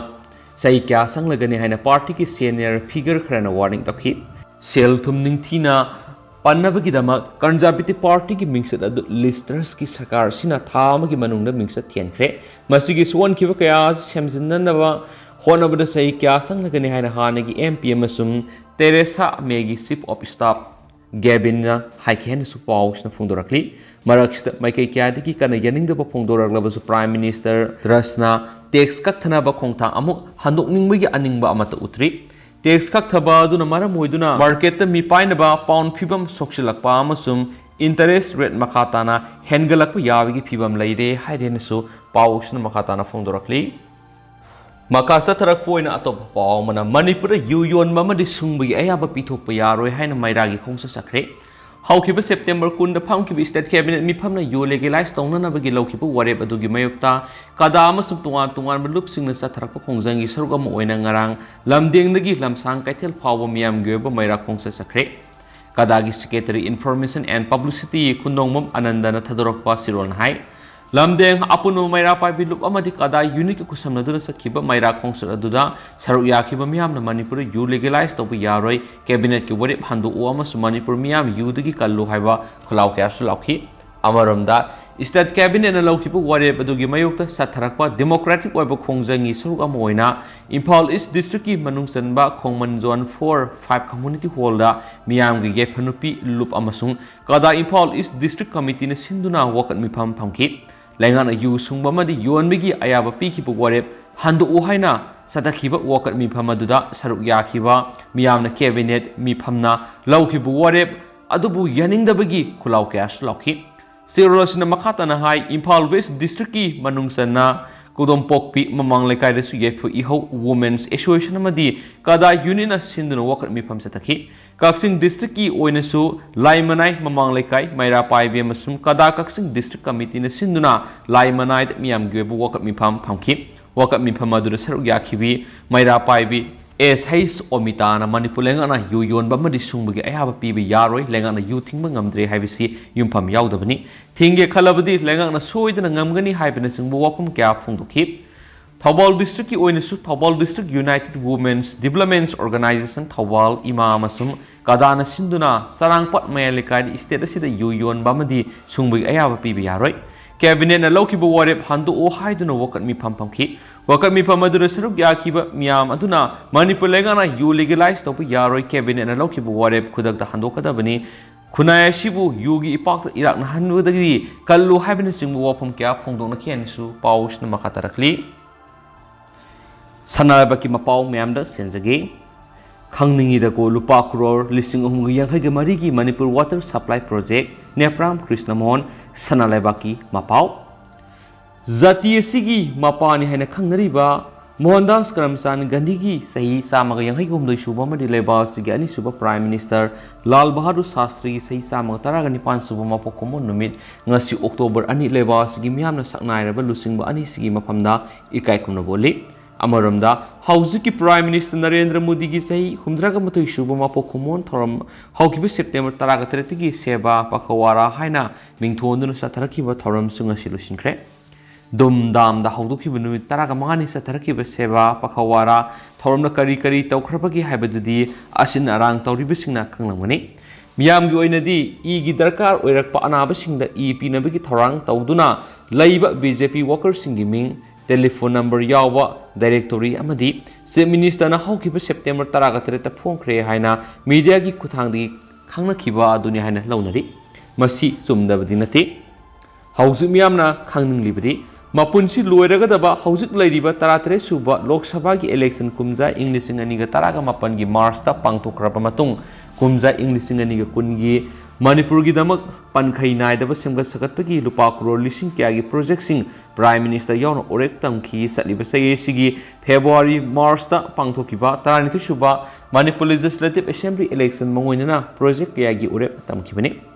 ꯆꯍꯤ ꯀꯌꯥ ꯆꯪꯂꯒꯅꯤ ꯍꯥꯏꯅ ꯄꯥꯔꯇꯤꯒꯤ ꯁꯦꯅꯤꯌꯔ ꯐꯤꯒꯔ ꯈꯔꯅ ꯋꯥꯔꯅꯤꯡ ꯇꯧꯈꯤ꯫ ꯁꯦꯜ ꯊꯨꯝ ꯅꯤꯡꯊꯤꯅ ꯄꯟꯅꯕꯒꯤꯗꯃꯛ ꯀꯟꯖꯥꯔꯕꯦꯇꯤꯚ ꯄꯥꯔꯇꯤꯒꯤ ꯃꯤꯡꯆꯠ ꯑꯗꯨ ꯂꯤꯁ ꯇ꯭ꯔꯁꯀꯤ ꯁꯔꯀꯥꯔ ꯑꯁꯤꯅ ꯊꯥ ꯑꯃꯒꯤ ꯃꯅꯨꯡꯗ ꯃꯤꯡꯆꯠ ꯊꯤꯍꯟꯈ꯭ꯔꯦ꯫ ꯃꯁꯤꯒꯤ ꯁꯣꯛꯍꯟꯈꯤꯕ ꯀꯌꯥ ꯑꯁꯤ ꯁꯦꯝꯖꯤꯟꯅꯅꯕ ꯍꯣꯠꯅꯕꯗ ꯆꯍꯤ ꯀꯌꯥ ꯆꯪꯂꯒꯅꯤ ꯍꯥꯏꯅ ꯍꯥꯟꯅꯒꯤ ꯑꯦꯝ ꯄꯤ ꯑꯃꯁꯨꯡ ꯇꯦꯔꯦꯁꯥ ꯃꯦꯒꯤ ꯆꯤꯐ ꯑꯣꯐ ꯁ꯭ꯇꯥꯐ ꯒꯦꯕꯤꯟꯅ ꯍꯥꯏꯈꯤ ꯍꯥꯏꯅꯁꯨ ꯄꯥꯎꯁꯤꯅ ꯐꯣꯡꯗꯣꯔꯛꯂꯤ꯫ ꯃꯔꯛꯁꯤꯗ ꯃꯥꯏꯀꯩ ꯀꯌꯥꯗꯒꯤ ꯀꯟꯅ ꯌꯥꯅꯤꯡꯗꯕ ꯐꯣꯡꯗꯣꯔꯛꯂꯕꯁꯨ ꯄ꯭ꯔꯥꯏꯝ ꯃꯤꯅꯤꯁꯇꯔ ꯇ꯭ꯔꯁꯅ ꯇꯦꯛꯁ ꯀꯛꯊꯅꯕ ꯈꯣꯡꯊꯥꯡ ꯑꯃꯨꯛ ꯍꯟꯗꯣꯛꯅꯤꯡꯕꯒꯤ ꯑꯅꯤꯡꯕ ꯑꯃꯠꯇ ꯎꯠꯇ꯭ꯔꯤ꯫ ꯇꯦꯛꯁ ꯀꯛꯊꯕ ꯑꯗꯨꯅ ꯃꯔꯝ ꯑꯣꯏꯗꯨꯅ ꯃꯥꯔꯀꯦꯠꯇ ꯃꯤꯄꯥꯏꯅꯕ, ꯄꯥꯎꯟ ꯐꯤꯕꯝ ꯁꯣꯛꯆꯤꯜꯂꯛꯄ ꯑꯃꯁꯨꯡ ꯏꯟꯇꯔꯦꯁ ꯔꯦꯠ ꯃꯈꯥ ꯇꯥꯅ ꯍꯦꯟꯒꯠꯂꯛꯄ ꯌꯥꯕꯒꯤ ꯐꯤꯕꯝ ꯂꯩꯔꯦ ꯍꯥꯏꯔꯦꯅꯁꯨ ꯄꯥꯎꯁꯤꯅ ꯃꯈꯥ ꯇꯥꯅ ꯐꯣꯡꯗꯣꯔꯛꯂꯤ꯫ ꯃꯈꯥ ꯆꯠꯊꯔꯛꯄ ꯑꯣꯏꯅ ꯑꯇꯣꯞꯄ ꯄꯥꯎ ꯑꯃꯅ, ꯃꯅꯤꯄꯨꯔꯗ ꯌꯨ ꯌꯣꯟꯕ ꯑꯃꯗꯤ ꯁꯨꯡꯕꯒꯤ ꯑꯌꯥꯕ ꯄꯤꯊꯣꯛꯄ ꯌꯥꯔꯣꯏ ꯍꯥꯏꯅ ꯃꯩꯔꯥꯒꯤ ꯈꯣꯡꯆꯠ ꯆꯠꯈ꯭ꯔꯦ꯫ ꯍꯧꯈꯤꯕ ꯁꯦꯞꯇꯦꯝꯕꯔ ꯀꯨꯟꯗ ꯐꯝꯈꯤꯕ State Cabinet ꯃꯤꯐꯝꯅ ꯌꯨ legalize ꯇꯧꯅꯅꯕꯒꯤ ꯂꯧꯈꯤꯕ ꯋꯥꯔꯦꯞ ꯑꯗꯨꯒꯤ ꯃꯥꯌꯣꯛꯇ ꯀꯗꯥ ꯑꯃꯁꯨꯡ ꯇꯣꯉꯥꯟ ꯇꯣꯉꯥꯟꯕ ꯂꯨꯞꯁꯤꯡꯅ ꯆꯠꯊꯔꯛꯄ ꯈꯣꯡꯖꯪꯒꯤ ꯁꯔꯨꯛ ꯑꯃ ꯑꯣꯏꯅ ꯉꯔꯥꯡ ꯂꯝꯗꯦꯡꯗꯒꯤ ꯂꯝꯁꯥꯡ ꯀꯩꯊꯦꯜ ꯐꯥꯎꯕ ꯃꯤꯌꯥꯝꯒꯤ ꯑꯣꯏꯕ ꯃꯩꯔꯥ ꯈꯣꯡꯆꯠ ꯆꯠꯈ꯭ꯔꯦ꯫ ꯀꯗꯥꯒꯤ Secretary Information and Publicity ꯈꯨꯟꯗꯣꯡꯕꯝ ꯑꯅꯟꯗꯅ ꯊꯥꯗꯣꯔꯛꯄ ꯆꯦꯔꯣꯜꯅ ꯍꯥꯏ, ꯂꯝꯗꯦꯡ ꯑꯄꯨꯟꯕ ꯃꯩꯔꯥ ꯄꯥꯏꯕꯤ ꯂꯨꯞ ꯑꯃꯗꯤ ꯀꯗꯥ unit ꯀ ꯈꯨꯠꯁꯝꯅꯗꯨꯅ ꯆꯠꯈꯤꯕ ꯃꯩꯔꯥ ꯈꯣꯡꯆꯠ ꯑꯗꯨꯗ ꯁꯔꯨꯛ ꯌꯥꯈꯤꯕ ꯃꯤꯌꯥꯝꯅ ꯃꯅꯤꯄꯨꯔꯗ ꯌꯨ legalize ꯇꯧꯕ ꯌꯥꯔꯣꯏ, Cabinet ꯀꯤ ꯋꯥꯔꯦꯞ ꯍꯟꯗꯣꯛꯎ ꯑꯃꯁꯨꯡ ꯃꯅꯤꯄꯨꯔ ꯃꯤꯌꯥꯝ ꯌꯨꯗꯒꯤ ꯀꯜꯂꯨ ꯍꯥꯏꯕ ꯈꯣꯜꯂꯥꯎ ꯀꯌꯥꯁꯨ ꯂꯥꯎꯈꯤ꯫ ꯑꯃꯔꯣꯝꯗ, State Cabinet ꯅ ꯂꯧꯈꯤꯕ ꯋꯥꯔꯦꯞ ꯑꯗꯨꯒꯤ ꯃꯥꯌꯣꯛꯇ ꯆꯠꯊꯔꯛꯄ democratic ꯑꯣꯏꯕ ꯈꯣꯡꯖꯪꯒꯤ ꯁꯔꯨꯛ ꯑꯃ ꯑꯣꯏꯅ ꯏꯝꯐꯥꯜ East District ꯀꯤ ꯃꯅꯨꯡ ꯆꯟꯕ ꯈꯣꯡꯃꯟ Zone four five Community Hall ꯗ ꯃꯤꯌꯥꯝꯒꯤ ꯌꯥꯏꯐ ꯅꯨꯄꯤ ꯂꯨꯞ ꯑꯃꯁꯨꯡ ꯀꯗꯥ ꯏꯝꯐꯥꯜ East District Committee ꯅ ꯁꯤꯟꯗꯨꯅ ꯋꯥꯀꯠ ꯃꯤꯐꯝ ꯐꯝꯈꯤ꯫ ꯂꯩꯉꯥꯛꯅ ꯌꯨ ꯁꯨꯡꯕ ꯑꯃꯗꯤ ꯌꯣꯟꯕꯒꯤ ꯑꯌꯥꯕ ꯄꯤꯈꯤꯕ ꯋꯥꯔꯦꯞ ꯍꯟꯗꯣꯛꯎ ꯍꯥꯏꯅ ꯆꯠꯊꯈꯤꯕ ꯋꯥꯀꯠ ꯃꯤꯐꯝ ꯑꯗꯨꯗ ꯁꯔꯨꯛ ꯌꯥꯈꯤꯕ ꯃꯤꯌꯥꯝꯅ Cabinet ꯃꯤꯐꯝꯅ ꯂꯧꯈꯤꯕ ꯋꯥꯔꯦꯞ ꯑꯗꯨꯕꯨ ꯌꯥꯅꯤꯡꯗꯕꯒꯤ ꯈꯣꯜꯂꯥꯎ ꯀꯌꯥꯁꯨ ꯂꯥꯎꯈꯤ꯫ ꯆꯦꯔꯣꯜ ꯑꯁꯤꯅ ꯃꯈꯥ ꯇꯥꯅ ꯍꯥꯏ, ꯏꯝꯐꯥꯜ West District ꯀꯤ ꯃꯅꯨꯡ ꯆꯟꯅ ꯀꯨꯗꯣꯝꯄꯣꯛꯄꯤ ꯃꯃꯥꯡ ꯂꯩꯀꯥꯏꯗꯁꯨ ꯌꯥꯏꯐ ꯏꯍꯧ Women's Association ꯑꯃꯗꯤ ꯀꯗꯥ Unit ꯅ ꯁꯤꯟꯗꯨꯅ ꯋꯥꯀꯠ ꯃꯤꯐꯝ ꯆꯠꯊꯈꯤ꯫ ꯀꯛꯆꯤꯡ District ꯀꯤ ꯑꯣꯏꯅꯁꯨ ꯂꯥꯏꯃꯅꯥꯏ ꯃꯃꯥꯡ ꯂꯩꯀꯥꯏ, ꯃꯩꯔꯥ ꯄꯥꯏꯕꯤ ꯑꯃꯁꯨꯡ ꯀꯗꯥ ꯀꯛꯆꯤꯡ District Committee ꯅ ꯁꯤꯟꯗꯨꯅ ꯂꯥꯏꯃꯅꯥꯏꯗ ꯃꯤꯌꯥꯝꯒꯤ ꯑꯣꯏꯕ ꯋꯥꯀꯠ ꯃꯤꯐꯝ ꯐꯝꯈꯤ꯫ ꯋꯥꯀꯠ ꯃꯤꯐꯝ ꯑꯗꯨꯗ ꯁꯔꯨꯛ ꯌꯥꯈꯤꯕꯤ ꯃꯩꯔꯥ ꯄꯥꯏꯕꯤ ꯑꯦꯁ ꯍꯩꯆ ꯑꯣꯃꯤꯇꯥꯅ ꯃꯅꯤꯄꯨꯔ ꯂꯩꯉꯥꯛꯅ ꯌꯨ ꯌꯣꯟꯕ ꯑꯃꯗꯤ ꯁꯨꯡꯕꯒꯤ ꯑꯌꯥꯕ ꯄꯤꯕ ꯌꯥꯔꯣꯏ, ꯂꯩꯉꯥꯛꯅ ꯌꯨ ꯊꯤꯡꯕ ꯉꯝꯗ꯭ꯔꯦ ꯍꯥꯏꯕꯁꯤ ꯌꯨꯝꯐꯝ ꯌꯥꯎꯗꯕꯅꯤ꯫ ꯊꯤꯡꯒꯦ ꯈꯜꯂꯕꯗꯤ ꯂꯩꯉꯥꯛꯅ ꯁꯣꯏꯗꯅ ꯉꯝꯒꯅꯤ ꯍꯥꯏꯕꯅꯆꯤꯡꯕ ꯋꯥꯐꯝ ꯀꯌꯥ ꯐꯣꯡꯗꯣꯛꯈꯤ꯫ ꯊꯧꯕꯥꯜ District ꯀꯤ ꯑꯣꯏꯅꯁꯨ Thoubal District United Women's Development Organization Thoubal, ꯏꯃꯥ ꯑꯃꯁꯨꯡ ꯀꯗꯥꯅ ꯁꯤꯟꯗꯨꯅ ꯆꯔꯥꯡꯄꯥꯠ ꯃꯌꯥꯏ ꯂꯩꯀꯥꯏꯗ state ꯑꯁꯤꯗ ꯌꯨ ꯌꯣꯟꯕ ꯑꯃꯗꯤ ꯁꯨꯡꯕꯒꯤ ꯑꯌꯥꯕ ꯄꯤꯕ ꯌꯥꯔꯣꯏ꯫ Cabinet ꯅ ꯂꯧꯈꯤꯕ ꯋꯥꯔꯦꯞ ꯍꯟꯗꯣꯛꯑꯣ ꯍꯥꯏꯗꯨꯅ ꯋꯥꯀꯠ ꯃꯤꯐꯝ ꯐꯝꯈꯤ꯫ ꯋꯥꯀꯠ ꯃꯤꯐꯝ ꯑꯗꯨꯗ ꯁꯔꯨꯛ ꯌꯥꯈꯤꯕ ꯃꯤꯌꯥꯝ ꯑꯗꯨꯅ ꯃꯅꯤꯄꯨꯔ ꯂꯩꯉꯥꯛꯅ ꯌꯨ legalize ꯇꯧꯕ ꯌꯥꯔꯣꯏ, Cabinet ꯅ ꯂꯧꯈꯤꯕ ꯋꯥꯔꯦꯞ ꯈꯨꯗꯛꯇ ꯍꯟꯗꯣꯛꯀꯗꯕꯅꯤ, ꯈꯨꯟꯅꯥꯏ ꯑꯁꯤꯕꯨ ꯌꯨꯒꯤ ꯏꯄꯥꯛꯇ ꯏꯔꯥꯛꯅꯍꯟꯕꯗꯒꯤ ꯀꯜꯂꯨ ꯍꯥꯏꯕꯅꯆꯤꯡꯕ ꯋꯥꯐꯝ ꯀꯌꯥ ꯐꯣꯡꯗꯣꯛꯅꯈꯤ ꯍꯥꯏꯅꯁꯨ ꯄꯥꯎꯁꯤꯅ ꯃꯈꯥ ꯇꯥꯔꯛꯂꯤ꯫ ꯁꯅꯥ ꯂꯩꯕꯥꯛꯀꯤ ꯃꯄꯥꯎ ꯃꯌꯥꯝꯗ ꯁꯦꯟꯖꯒꯦ꯫ ꯈꯪꯅꯤꯡꯉꯤꯗꯀꯣ, ꯂꯨꯄꯥ ꯀ꯭ꯔꯣꯔ ꯂꯤꯁꯤꯡ ꯑꯍꯨꯝꯒ ꯌꯥꯡꯈꯩꯒ ꯃꯔꯤꯒꯤ ꯃꯅꯤꯄꯨꯔ Water Supply Project, ꯅꯦꯄ꯭ꯔꯥꯝ ꯀ꯭ꯔꯤꯁꯅꯃꯣꯍꯟ, ꯁꯅꯥ ꯂꯩꯕꯥꯛꯀꯤ ꯃꯄꯥꯎ꯫ ꯖꯥꯇꯤ ꯑꯁꯤꯒꯤ ꯃꯄꯥꯅꯤ ꯍꯥꯏꯅ ꯈꯪꯅꯔꯤꯕ ꯃꯣꯍꯟꯗꯥꯁ ꯀꯔꯝꯆꯥꯟ ꯒꯥꯟꯙꯤꯒꯤ ꯆꯍꯤ ꯆꯥꯝꯃꯒ ꯌꯥꯡꯈꯩ ꯍꯨꯝꯗꯣꯏ ꯁꯨꯕ ꯑꯃꯗꯤ ꯂꯩꯕꯥꯛ ꯑꯁꯤꯒꯤ ꯑꯅꯤꯁꯨꯕ Prime Minister ꯂꯥꯜ ꯕꯍꯥꯗꯨꯔ ꯁꯥꯁꯇ꯭ꯔꯤꯒꯤ ꯆꯍꯤ ꯆꯥꯝꯃꯒ ꯇꯔꯥꯒ ꯅꯤꯄꯥꯟ ꯁꯨꯕ ꯃꯄꯣꯛ ꯀꯨꯝꯑꯣꯟ ꯅꯨꯃꯤꯠ ꯉꯁꯤ October ꯑꯅꯤ ꯂꯩꯕꯥꯛ ꯑꯁꯤꯒꯤ ꯃꯤꯌꯥꯝꯅ ꯁꯛꯅꯥꯏꯔꯕ ꯂꯨꯆꯤꯡꯕ ꯑꯅꯤꯁꯤꯒꯤ ꯃꯐꯝꯗ ꯏꯀꯥꯏ ꯈꯨꯝꯅꯕ ꯎꯠꯂꯤ꯫ ꯑꯃꯔꯣꯝꯗ, ꯍꯧꯖꯤꯛꯀꯤ Prime Minister ꯅꯔꯦꯟꯗ꯭ꯔ ꯃꯣꯗꯤꯒꯤ ꯆꯍꯤ ꯍꯨꯝꯗ꯭ꯔꯥꯒ ꯃꯥꯊꯣꯏ ꯁꯨꯕ ꯃꯄꯣꯛ ꯀꯨꯝꯑꯣꯟ ꯊꯧꯔꯝ ꯍꯧꯈꯤꯕ September ꯇꯔꯥꯒ ꯇꯔꯦꯠꯇꯒꯤ ꯁꯦꯕꯥ ꯄꯈꯋꯥꯔꯥ ꯍꯥꯏꯅ ꯃꯤꯡꯊꯣꯟꯗꯨꯅ ꯆꯠꯊꯔꯛꯈꯤꯕ ꯊꯧꯔꯝꯁꯨ ꯉꯁꯤ ꯂꯣꯏꯁꯤꯟꯈ꯭ꯔꯦ꯫ ꯗꯨꯝꯗꯥꯝꯗ ꯍꯧꯗꯣꯛꯈꯤꯕ ꯅꯨꯃꯤꯠ ꯇꯔꯥꯒ ꯃꯉꯥꯅꯤ ꯆꯠꯊꯔꯛꯈꯤꯕ ꯁꯦꯕꯥ ꯄꯈꯋꯥꯔꯥ ꯊꯧꯔꯝꯅ ꯀꯔꯤ ꯀꯔꯤ ꯇꯧꯈ꯭ꯔꯕꯒꯦ ꯍꯥꯏꯕꯗꯨꯗꯤ ꯑꯁꯤꯟ ꯑꯔꯥꯡ ꯇꯧꯔꯤꯕꯁꯤꯡꯅ ꯈꯪꯂꯝꯒꯅꯤ꯫ ꯃꯤꯌꯥꯝꯒꯤ ꯑꯣꯏꯅꯗꯤ ꯏꯒꯤ ꯗꯔꯀꯥꯔ ꯑꯣꯏꯔꯛꯄ ꯑꯅꯥꯕꯁꯤꯡꯗ ꯏ ꯄꯤꯅꯕꯒꯤ ꯊꯧꯔꯥꯡ ꯇꯧꯗꯨꯅ ꯂꯩꯕ BJP workerꯁꯤꯡꯒꯤ ꯃꯤꯡ, telephone number ꯌꯥꯎꯕ directory ꯑꯃꯗꯤ Chief Ministerꯅ ꯍꯧꯈꯤꯕ September ꯇꯔꯥꯒ ꯇꯔꯦꯠꯇ ꯐꯣꯡꯈ꯭ꯔꯦ ꯍꯥꯏꯅ mediaꯒꯤ ꯈꯨꯠꯊꯥꯡꯗꯒꯤ ꯈꯪꯅꯈꯤꯕ ꯑꯗꯨꯅꯤ ꯍꯥꯏꯅ ꯂꯧꯅꯔꯤ꯫ ꯃꯁꯤ ꯆꯨꯝꯗꯕꯗꯤ ꯅꯠꯇꯦ꯫ ꯍꯧꯖꯤꯛ ꯃꯤꯌꯥꯝꯅ ꯈꯪꯅꯤꯡꯂꯤꯕꯗꯤ ꯃꯄꯨꯟꯁꯤ ꯂꯣꯏꯔꯒꯗꯕ ꯍꯧꯖꯤꯛ ꯂꯩꯔꯤꯕ ꯇꯔꯥꯇꯔꯦꯠ ꯁꯨꯕ ꯂꯣꯛ ꯁꯚꯥꯒꯤ election ꯀꯨꯝꯖꯥ ꯏꯪ ꯂꯤꯁꯤꯡ ꯑꯅꯤꯒ ꯇꯔꯥꯒ ꯃꯥꯄꯟꯒꯤ Marchꯇ ꯄꯥꯡꯊꯣꯛꯈ꯭ꯔꯕ ꯃꯇꯨꯡ, ꯀꯨꯝꯖꯥ ꯏꯪ ꯂꯤꯁꯤꯡ ꯑꯅꯤꯒ ꯀꯨꯟꯒꯤ ꯃꯅꯤꯄꯨꯔꯒꯤꯗꯃꯛ ꯄꯟꯈꯩ ꯅꯥꯏꯗꯕ ꯁꯦꯝꯒꯠ ꯁꯥꯒꯠꯄꯒꯤ ꯂꯨꯄꯥ ꯀ꯭ꯔꯣꯔ ꯂꯤꯁꯤꯡ ꯀꯌꯥꯒꯤ projectꯁꯤꯡ Prime Minister ꯌꯥꯎꯅ ꯎꯔꯦꯞ ꯇꯝꯈꯤ꯫ ꯆꯠꯂꯤꯕ ꯆꯍꯤ ꯑꯁꯤꯒꯤ February Marchꯇ ꯄꯥꯡꯊꯣꯛꯈꯤꯕ ꯇꯔꯥꯅꯤꯊꯣꯏ ꯁꯨꯕ Manipur Legislative Assembly election ꯃꯉꯣꯏꯅꯅ project ꯀꯌꯥꯒꯤ ꯎꯔꯦꯞ ꯇꯝꯈꯤꯕꯅꯤ꯫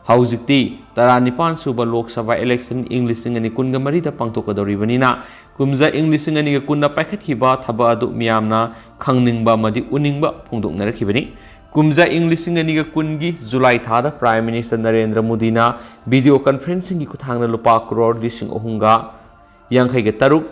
ꯍꯧꯖꯤꯛꯇꯤ ꯇꯔꯥꯅꯤꯄꯥꯟ ꯁꯨꯕ ꯂꯣꯛ ꯁꯚꯥ election ꯏꯪ ꯂꯤꯁꯤꯡ ꯑꯅꯤ ꯀꯨꯟꯒ ꯃꯔꯤꯗ ꯄꯥꯡꯊꯣꯛꯀꯗꯧꯔꯤꯕꯅꯤꯅ, ꯀꯨꯝꯖꯥ ꯏꯪ ꯂꯤꯁꯤꯡ ꯑꯅꯤꯒ ꯀꯨꯟꯗ ꯄꯥꯏꯈꯠꯈꯤꯕ ꯊꯕꯛ ꯑꯗꯨ ꯃꯤꯌꯥꯝꯅ ꯈꯪꯅꯤꯡꯕ ꯑꯃꯗꯤ ꯎꯅꯤꯡꯕ ꯐꯣꯡꯗꯣꯛꯅꯔꯛꯈꯤꯕꯅꯤ꯫ ꯀꯨꯝꯖꯥ ꯏꯪ ꯂꯤꯁꯤꯡ ꯑꯅꯤꯒ ꯀꯨꯟꯒꯤ July ꯊꯥꯗ Prime Minister ꯅꯔꯦꯟꯗ꯭ꯔ ꯃꯣꯗꯤꯅ video conferencingꯒꯤ ꯈꯨꯠꯊꯥꯡꯗ ꯂꯨꯄꯥ ꯀ꯭ꯔꯣꯔ ꯂꯤꯁꯤꯡ ꯑꯍꯨꯝꯒ ꯌꯥꯡꯈꯩꯒ ꯇꯔꯨꯛ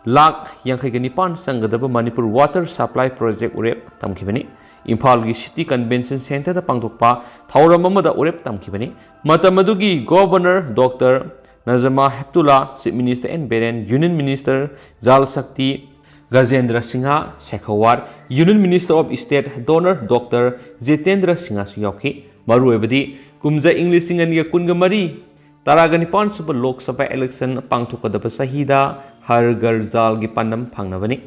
ꯂꯥꯈ ꯌꯥꯡꯈꯩꯒ ꯅꯤꯄꯥꯟ ꯆꯪꯒꯗꯕ Manipur Water Supply Project ꯎꯔꯦꯞ ꯇꯝꯈꯤꯕꯅꯤ꯫ ꯏꯝꯐꯥꯜꯒꯤ City Convention Centreꯗ ꯄꯥꯡꯊꯣꯛꯄ ꯊꯧꯔꯝ ꯑꯃꯗ ꯎꯔꯦꯞ ꯇꯝꯈꯤꯕꯅꯤ꯫ ꯃꯇꯝ ꯑꯗꯨꯒꯤ Governor Doctor Najma Heptulla, Chief Minister N Biren, Union Minister Jal Shakti Gajendra Singha Shekhawat, Union Minister of State Donor Doctor Jitendra Singhaꯁꯨ ꯌꯥꯎꯈꯤ꯫ ꯃꯔꯨꯑꯣꯏꯕꯗꯤ ꯀꯨꯝꯖꯥ ꯏꯪ ꯂꯤꯁꯤꯡ ꯑꯅꯤꯒ ꯀꯨꯟꯒ ꯃꯔꯤ ꯇꯔꯥꯒ ꯅꯤꯄꯥꯟ ꯁꯨꯕ ꯂꯣꯛ ꯁꯚꯥ election ꯄꯥꯡꯊꯣꯛꯀꯗꯕ ꯆꯍꯤꯗ ꯍꯔ ꯘꯔ ꯖꯥꯜꯒꯤ ꯄꯥꯟꯗꯝ ꯐꯪꯅꯕꯅꯤ꯫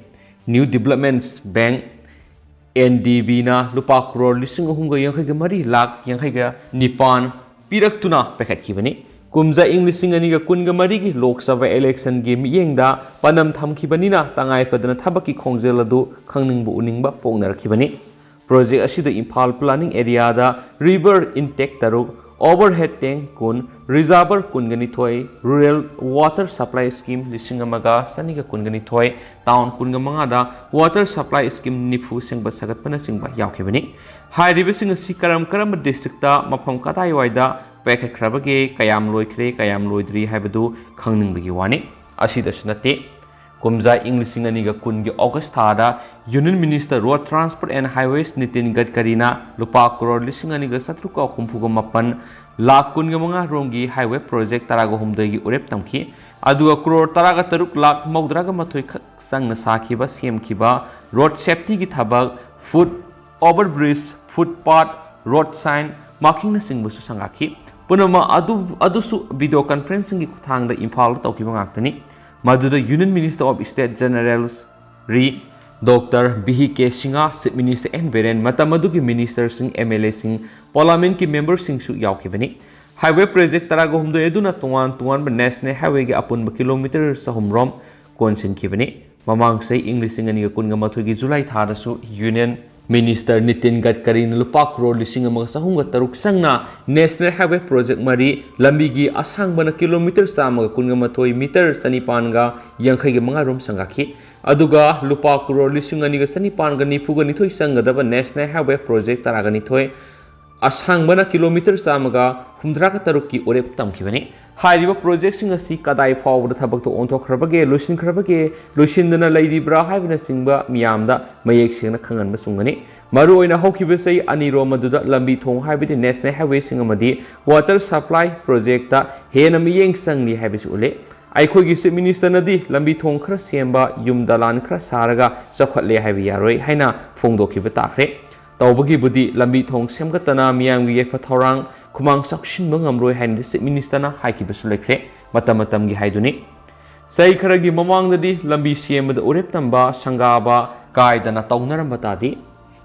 New Developments Bank, NDBꯅ ꯂꯨꯄꯥ ꯀ꯭ꯔꯣꯔ ꯂꯤꯁꯤꯡ ꯑꯍꯨꯝꯒ ꯌꯥꯡꯈꯩꯒ ꯃꯔꯤ ꯂꯥꯈ ꯌꯥꯡꯈꯩꯒ ꯅꯤꯄꯥꯟ ꯄꯤꯔꯛꯇꯨꯅ ꯄꯥꯏꯈꯠꯈꯤꯕꯅꯤ꯫ ꯀꯨꯝꯖꯥ ꯏꯪ ꯂꯤꯁꯤꯡ ꯑꯅꯤꯒ ꯀꯨꯟꯒ ꯃꯔꯤꯒꯤ ꯂꯣꯛ ꯁꯚꯥ ꯏꯂꯦꯛꯁꯟꯒꯤ ꯃꯤꯠꯌꯦꯡꯗ ꯄꯥꯟꯗꯝ ꯊꯝꯈꯤꯕꯅꯤꯅ ꯇꯉꯥꯏ ꯐꯗꯅ ꯊꯕꯛꯀꯤ ꯈꯣꯡꯖꯦꯜ ꯑꯗꯨ ꯈꯪꯅꯤꯡꯕ ꯎꯅꯤꯡꯕ ꯄꯣꯛꯅꯔꯛꯈꯤꯕꯅꯤ꯫ ꯄ꯭ꯔꯣꯖꯦꯛ ꯑꯁꯤꯗ ꯏꯝꯐꯥꯜ ꯄ꯭ꯂꯥꯅꯤꯡ ꯑꯦꯔꯤꯌꯥꯗ ꯔꯤꯚꯔ ꯏꯟꯇꯦꯛ ꯇꯔꯨꯛ, ꯑꯣꯚꯔꯍꯦꯗ ꯇꯦꯡ ꯀꯨꯟ, ꯔꯤꯖꯥꯔꯚꯔ ꯀꯨꯟꯒ ꯅꯤꯊꯣꯏ, ꯔꯨꯔꯦꯜ ꯋꯥꯇꯔ ꯁꯄ꯭ꯂꯥꯏ ꯁ꯭ꯀꯤꯝ ꯂꯤꯁꯤꯡ ꯑꯃꯒ ꯆꯅꯤꯒ ꯀꯨꯟꯒ ꯅꯤꯊꯣꯏ, ꯇꯥꯎꯟ ꯀꯨꯟꯒ ꯃꯉꯥꯗ ꯋꯥꯇꯔ ꯁꯄ꯭ꯂꯥꯏ ꯁ꯭ꯀꯤꯝ ꯅꯤꯐꯨ ꯁꯦꯝꯒꯠ ꯁꯥꯒꯠꯄꯅꯆꯤꯡꯕ ꯌꯥꯎꯈꯤꯕꯅꯤ꯫ ꯍꯥꯏꯔꯤꯕꯁꯤꯡ ꯑꯁꯤ ꯀꯔꯝ ꯀꯔꯝꯕ ꯗꯤꯁꯇ꯭ꯔꯤꯛꯇ ꯃꯐꯝ ꯀꯗꯥꯏꯋꯥꯏꯗ ꯄꯥꯏꯈꯠꯈ꯭ꯔꯕꯒꯦ, ꯀꯌꯥꯝ ꯂꯣꯏꯈ꯭ꯔꯦ, ꯀꯌꯥꯝ ꯂꯣꯏꯗ꯭ꯔꯤ ꯍꯥꯏꯕꯗꯨ ꯈꯪꯅꯤꯡꯕꯒꯤ ꯋꯥꯅꯤ꯫ ꯑꯁꯤꯗꯁꯨ ꯅꯠꯇꯦ, ꯀꯨꯝꯖꯥ ꯏꯪ ꯂꯤꯁꯤꯡ ꯑꯅꯤꯒ ꯀꯨꯟꯒꯤ ꯑꯣꯒꯁ ꯊꯥꯗ Union Minister Road Transport and Highways Nitin ꯒꯗꯀꯔꯤꯅ ꯂꯨꯄꯥ ꯀ꯭ꯔꯣꯔ ꯂꯤꯁꯤꯡ ꯑꯅꯤꯒ ꯆꯥꯇ꯭ꯔꯨꯛꯀ ꯍꯨꯝꯐꯨꯒ ꯃꯥꯄꯟ ꯂꯥꯈ ꯀꯨꯟꯒ ꯃꯉꯥ ꯔꯣꯝꯒꯤ ꯍꯥꯏꯋꯦ ꯄ꯭ꯔꯣꯖꯦꯛ ꯇꯔꯥꯒ ꯍꯨꯝꯗꯣꯏꯒꯤ ꯎꯔꯦꯞ ꯇꯝꯈꯤ꯫ ꯑꯗꯨꯒ ꯀ꯭ꯔꯣꯔ ꯇꯔꯥꯒ ꯇꯔꯨꯛ ꯂꯥꯈ ꯃꯧꯗ꯭ꯔꯥꯒ ꯃꯥꯊꯣꯏ ꯈꯛ ꯆꯪꯅ ꯁꯥꯈꯤꯕ, ꯁꯦꯝꯈꯤꯕ ꯔꯣꯗ ꯁꯦꯐꯇꯤꯒꯤ ꯊꯕꯛ, ꯐꯨꯠ ꯑꯣꯚꯔ ꯕ꯭ꯔꯤꯖ, ꯐꯨꯠ ꯄꯥꯠ, ꯔꯣꯗ ꯁꯥꯏꯟ, ꯃꯥꯔꯀꯤꯡꯅꯆꯤꯡꯕꯁꯨ ꯁꯪꯒꯥꯈꯤ꯫ ꯄꯨꯝꯅꯃꯛ ꯑꯗꯨ, ꯑꯗꯨꯁꯨ ꯚꯤꯗꯤꯑꯣ ꯀꯟꯐꯔꯦꯟꯁꯤꯡꯒꯤ ꯈꯨꯠꯊꯥꯡꯗ ꯏꯝꯐꯥꯜꯗ ꯇꯧꯈꯤꯕ ꯉꯥꯛꯇꯅꯤ꯫ ꯃꯗꯨꯗ Union Minister of State General ꯔꯤ doctor B K Singh, Chief Minister N Biren, ꯃꯇꯝ ꯑꯗꯨꯒꯤ ꯃꯤꯅꯤꯁꯇꯔꯁꯤꯡ, ꯑꯦꯝ ꯑꯦꯜ ꯑꯦꯁꯤꯡ, ꯄꯥꯔꯂꯥꯃꯦꯟꯠꯀꯤ ꯃꯦꯝꯕꯔꯁꯤꯡꯁꯨ ꯌꯥꯎꯈꯤꯕꯅꯤ꯫ ꯍꯥꯏꯋꯦ ꯄ꯭ꯔꯣꯖꯦꯛ ꯇꯔꯥꯒ ꯍꯨꯝꯗꯣꯏ ꯑꯗꯨꯅ ꯇꯣꯉꯥꯟ ꯇꯣꯉꯥꯟꯕ ꯅꯦꯁꯅꯦꯜ ꯍꯥꯏꯋꯦꯒꯤ ꯑꯄꯨꯟꯕ ꯀꯤꯂꯣꯃꯤꯇꯔ ꯆꯍꯨꯝꯔꯣꯝ ꯀꯣꯟꯁꯤꯟꯈꯤꯕꯅꯤ꯫ ꯃꯃꯥꯡ ꯆꯍꯤ ꯏꯪ ꯂꯤꯁꯤꯡ ꯑꯅꯤꯒ ꯀꯨꯟꯒ ꯃꯥꯊꯣꯏꯒꯤ ꯖꯨꯂꯥꯏ ꯊꯥꯗꯁꯨ ꯌꯨꯅꯤꯌꯟ ꯃꯤꯅꯤꯁꯇꯔ ꯅꯤꯇꯤꯟ ꯒꯗꯀꯔꯤꯅ ꯂꯨꯄꯥ ꯀ꯭ꯔꯣꯔ ꯂꯤꯁꯤꯡ ꯑꯃꯒ ꯆꯍꯨꯝꯒ ꯇꯔꯨꯛ ꯆꯪꯅ ꯅꯦꯁꯅꯦꯜ ꯍꯥꯏꯋꯦ ꯄ꯭ꯔꯣꯖꯦꯛ ꯃꯔꯤ, ꯂꯝꯕꯤꯒꯤ ꯑꯁꯥꯡꯕꯅ ꯀꯤꯂꯣꯃꯤꯇꯔ ꯆꯥꯝꯃꯒ ꯀꯨꯟꯒ ꯃꯥꯊꯣꯏ, ꯃꯤꯇꯔ ꯆꯅꯤꯄꯥꯟꯒ ꯌꯥꯡꯈꯩꯒ ꯃꯉꯥ ꯔꯣꯝ ꯁꯪꯒꯥꯈꯤ꯫ ꯑꯗꯨꯒ ꯂꯨꯄꯥ ꯀ꯭ꯔꯣꯔ ꯂꯤꯁꯤꯡ ꯑꯅꯤꯒ ꯆꯅꯤꯄꯥꯟꯒ ꯅꯤꯐꯨꯒ ꯅꯤꯊꯣꯏ ꯆꯪꯒꯗꯕ ꯅꯦꯁꯅꯦꯜ ꯍꯥꯏꯋꯦ ꯄ꯭ꯔꯣꯖꯦꯛ ꯇꯔꯥꯒ ꯅꯤꯊꯣꯏ, ꯑꯁꯥꯡꯕꯅ ꯀꯤꯂꯣꯃꯤꯇꯔ ꯆꯥꯝꯃꯒ ꯍꯨꯝꯗ꯭ꯔꯥꯒ ꯇꯔꯨꯛꯀꯤ ꯎꯔꯦꯞ ꯇꯝꯈꯤꯕꯅꯤ꯫ ꯍꯥꯏꯔꯤꯕ ꯄ꯭ꯔꯣꯖꯦꯛꯁꯤꯡ ꯑꯁꯤ ꯀꯗꯥꯏ ꯐꯥꯎꯕꯗ ꯊꯕꯛꯇ ꯑꯣꯟꯊꯣꯛꯈ꯭ꯔꯕꯒꯦ, ꯂꯣꯏꯁꯤꯟꯈ꯭ꯔꯕꯒꯦ, ꯂꯣꯏꯁꯤꯟꯗꯅ ꯂꯩꯔꯤꯕ꯭ꯔꯥ ꯍꯥꯏꯕꯅꯆꯤꯡꯕ ꯃꯤꯌꯥꯝꯗ ꯃꯌꯦꯛ ꯁꯦꯡꯅ ꯈꯪꯍꯟꯕ ꯆꯨꯝꯒꯅꯤ꯫ ꯃꯔꯨꯑꯣꯏꯅ ꯍꯧꯈꯤꯕ ꯆꯍꯤ ꯑꯅꯤꯔꯣꯝ ꯑꯗꯨꯗ ꯂꯝꯕꯤ ꯊꯣꯡ, ꯍꯥꯏꯕꯗꯤ ꯅꯦꯁꯅꯦꯜ ꯍꯥꯏꯋꯦꯁꯤꯡ ꯑꯃꯗꯤ ꯋꯥꯇꯔ ꯁꯄ꯭ꯂꯥꯏ ꯄ꯭ꯔꯣꯖꯦꯛꯇ ꯍꯦꯟꯅ ꯃꯤꯠꯌꯦꯡ ꯆꯪꯂꯤ ꯍꯥꯏꯕꯁꯤ ꯎꯠꯂꯤ꯫ ꯑꯩꯈꯣꯏꯒꯤ ꯆꯤꯐ ꯃꯤꯅꯤꯁꯇꯔꯅꯗꯤ ꯂꯝꯕꯤ ꯊꯣꯡ ꯈꯔ ꯁꯦꯝꯕ, ꯌꯨꯝ ꯗꯂꯥꯟ ꯈꯔ ꯁꯥꯔꯒ ꯆꯥꯎꯈꯠꯂꯦ ꯍꯥꯏꯕ ꯌꯥꯔꯣꯏ ꯍꯥꯏꯅ ꯐꯣꯡꯗꯣꯛꯈꯤꯕ ꯇꯥꯈ꯭ꯔꯦ꯫ ꯇꯧꯕꯒꯤꯕꯨꯗꯤ ꯂꯝꯕꯤ ꯊꯣꯡ ꯁꯦꯝꯒꯠꯇꯅ ꯃꯤꯌꯥꯝꯒꯤ ꯌꯥꯏꯐ ꯊꯧꯔꯥꯡ ꯈꯨꯃꯥꯡ ꯆꯥꯎꯁꯤꯟꯕ ꯉꯝꯂꯣꯏ ꯍꯥꯏꯅꯗꯤ ꯆꯤꯐ ꯃꯤꯅꯤꯁꯇꯔꯅ ꯍꯥꯏꯈꯤꯕꯁꯨ ꯂꯩꯈ꯭ꯔꯦ꯫ ꯃꯇꯝ ꯃꯇꯝꯒꯤ ꯍꯥꯏꯗꯨꯅꯤ꯫ ꯆꯍꯤ ꯈꯔꯒꯤ ꯃꯃꯥꯡꯗꯗꯤ ꯂꯝꯕꯤ ꯁꯦꯝꯕꯗ ꯎꯔꯦꯞ ꯇꯝꯕ, ꯁꯪꯒꯥꯕ ꯀꯥꯏꯗꯅ ꯇꯧꯅꯔꯝꯕ ꯇꯥꯗꯦ꯫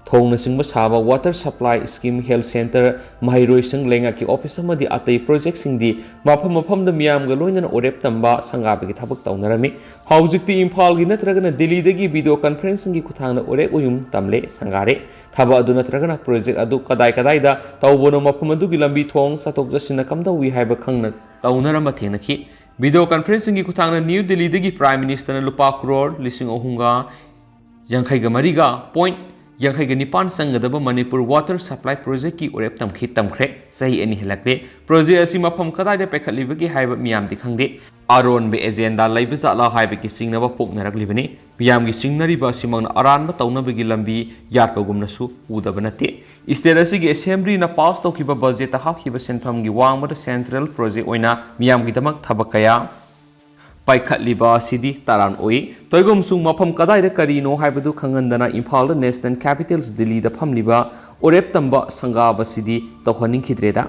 ꯊꯣꯡꯅꯆꯤꯡꯕ ꯁꯥꯕ, water supply scheme, health centre, ꯃꯍꯩꯔꯣꯏꯁꯪ, ꯂꯩꯉꯥꯛꯀꯤ office ꯑꯃꯗꯤ ꯑꯇꯩ projectꯁꯤꯡꯗꯤ ꯃꯐꯝ ꯃꯐꯝꯗ ꯃꯤꯌꯥꯝꯒ ꯂꯣꯏꯅꯅ ꯎꯔꯦꯞ ꯇꯝꯕ, ꯁꯪꯒꯥꯕꯒꯤ ꯊꯕꯛ ꯇꯧꯅꯔꯝꯃꯤ꯫ ꯍꯧꯖꯤꯛꯇꯤ ꯏꯝꯐꯥꯜꯒꯤ ꯅꯠꯇ꯭ꯔꯒꯅ ꯗꯤꯜꯂꯤꯗꯒꯤ video conferencingꯒꯤ ꯈꯨꯠꯊꯥꯡꯗ ꯎꯔꯦꯞ ꯎꯌꯨꯝ ꯇꯝꯂꯦ, ꯁꯪꯒꯥꯔꯦ꯫ ꯊꯕꯛ ꯑꯗꯨ ꯅꯠꯇ꯭ꯔꯒꯅ project ꯑꯗꯨ ꯀꯗꯥꯏ ꯀꯗꯥꯏꯗ ꯇꯧꯕꯅꯣ, ꯃꯐꯝ ꯑꯗꯨꯒꯤ ꯂꯝꯕꯤ ꯊꯣꯡ, ꯆꯠꯊꯣꯛ ꯆꯠꯁꯤꯟꯅ ꯀꯝꯗꯧꯏ ꯍꯥꯏꯕ ꯈꯪꯅ ꯇꯧꯅꯔꯝꯕ ꯊꯦꯡꯅꯈꯤ꯫ Video conferencingꯒꯤ ꯈꯨꯠꯊꯥꯡꯗ ꯅ꯭ꯌꯨ ꯗꯤꯜꯂꯤꯗꯒꯤ Prime Ministerꯅ ꯂꯨꯄꯥ ꯀ꯭ꯔꯣꯔ ꯂꯤꯁꯤꯡ ꯑꯍꯨꯝꯒ ꯌꯥꯡꯈꯩꯒ ꯃꯔꯤꯒ point ꯌꯥꯡꯈꯩꯒ ꯅꯤꯄꯥꯟ ꯆꯪꯒꯗꯕ ꯃꯅꯤꯄꯨꯔ water supply projectꯀꯤ ꯎꯔꯦꯞ ꯇꯝꯈꯤ, ꯇꯝꯈ꯭ꯔꯦ꯫ ꯆꯍꯤ ꯑꯅꯤ ꯍꯦꯜꯂꯛꯂꯦ꯫ Project ꯑꯁꯤ ꯃꯐꯝ ꯀꯗꯥꯏꯗ ꯄꯥꯏꯈꯠꯂꯤꯕꯒꯦ ꯍꯥꯏꯕ ꯃꯤꯌꯥꯝꯗꯤ ꯈꯪꯗꯦ꯫ ꯑꯔꯣꯟꯕ agenda ꯂꯩꯕ ꯖꯥꯠꯂꯥ ꯍꯥꯏꯕꯒꯤ ꯆꯤꯡꯅꯕ ꯄꯣꯛꯅꯔꯛꯂꯤꯕꯅꯤ꯫ ꯃꯤꯌꯥꯝꯒꯤ ꯆꯤꯡꯅꯔꯤꯕ ꯑꯁꯤꯃꯛꯅ ꯑꯔꯥꯟꯕ ꯇꯧꯅꯕꯒꯤ ꯂꯝꯕꯤ ꯌꯥꯠꯄꯒꯨꯝꯅꯁꯨ ꯎꯗꯕ ꯅꯠꯇꯦ꯫ State ꯑꯁꯤꯒꯤ Assemblyꯅ pass ꯇꯧꯈꯤꯕ budgetꯇ ꯍꯥꯞꯈꯤꯕ ꯁꯦꯟꯐꯝꯒꯤ ꯋꯥꯡꯃꯗ central project ꯑꯣꯏꯅ ꯃꯤꯌꯥꯝꯒꯤꯗꯃꯛ ꯊꯕꯛ ꯀꯌꯥ ꯄꯥꯏꯈꯠꯂꯤꯕ ꯑꯁꯤꯗꯤ ꯇꯔꯥꯟ ꯑꯣꯏ꯫ ꯇꯣꯏꯒꯨꯝꯁꯨ ꯃꯐꯝ ꯀꯗꯥꯏꯗ ꯀꯔꯤꯅꯣ ꯍꯥꯏꯕꯗꯨ ꯈꯪꯍꯟꯗꯅ ꯏꯝꯐꯥꯜꯗ National Capitals ꯗꯤꯜꯂꯤꯗ ꯐꯝꯂꯤꯕ ꯎꯔꯦꯞ ꯇꯝꯕ ꯁꯪꯒꯥꯕꯁꯤꯗꯤ ꯇꯧꯍꯟꯅꯤꯡꯈꯤꯗ꯭ꯔꯦꯗ꯫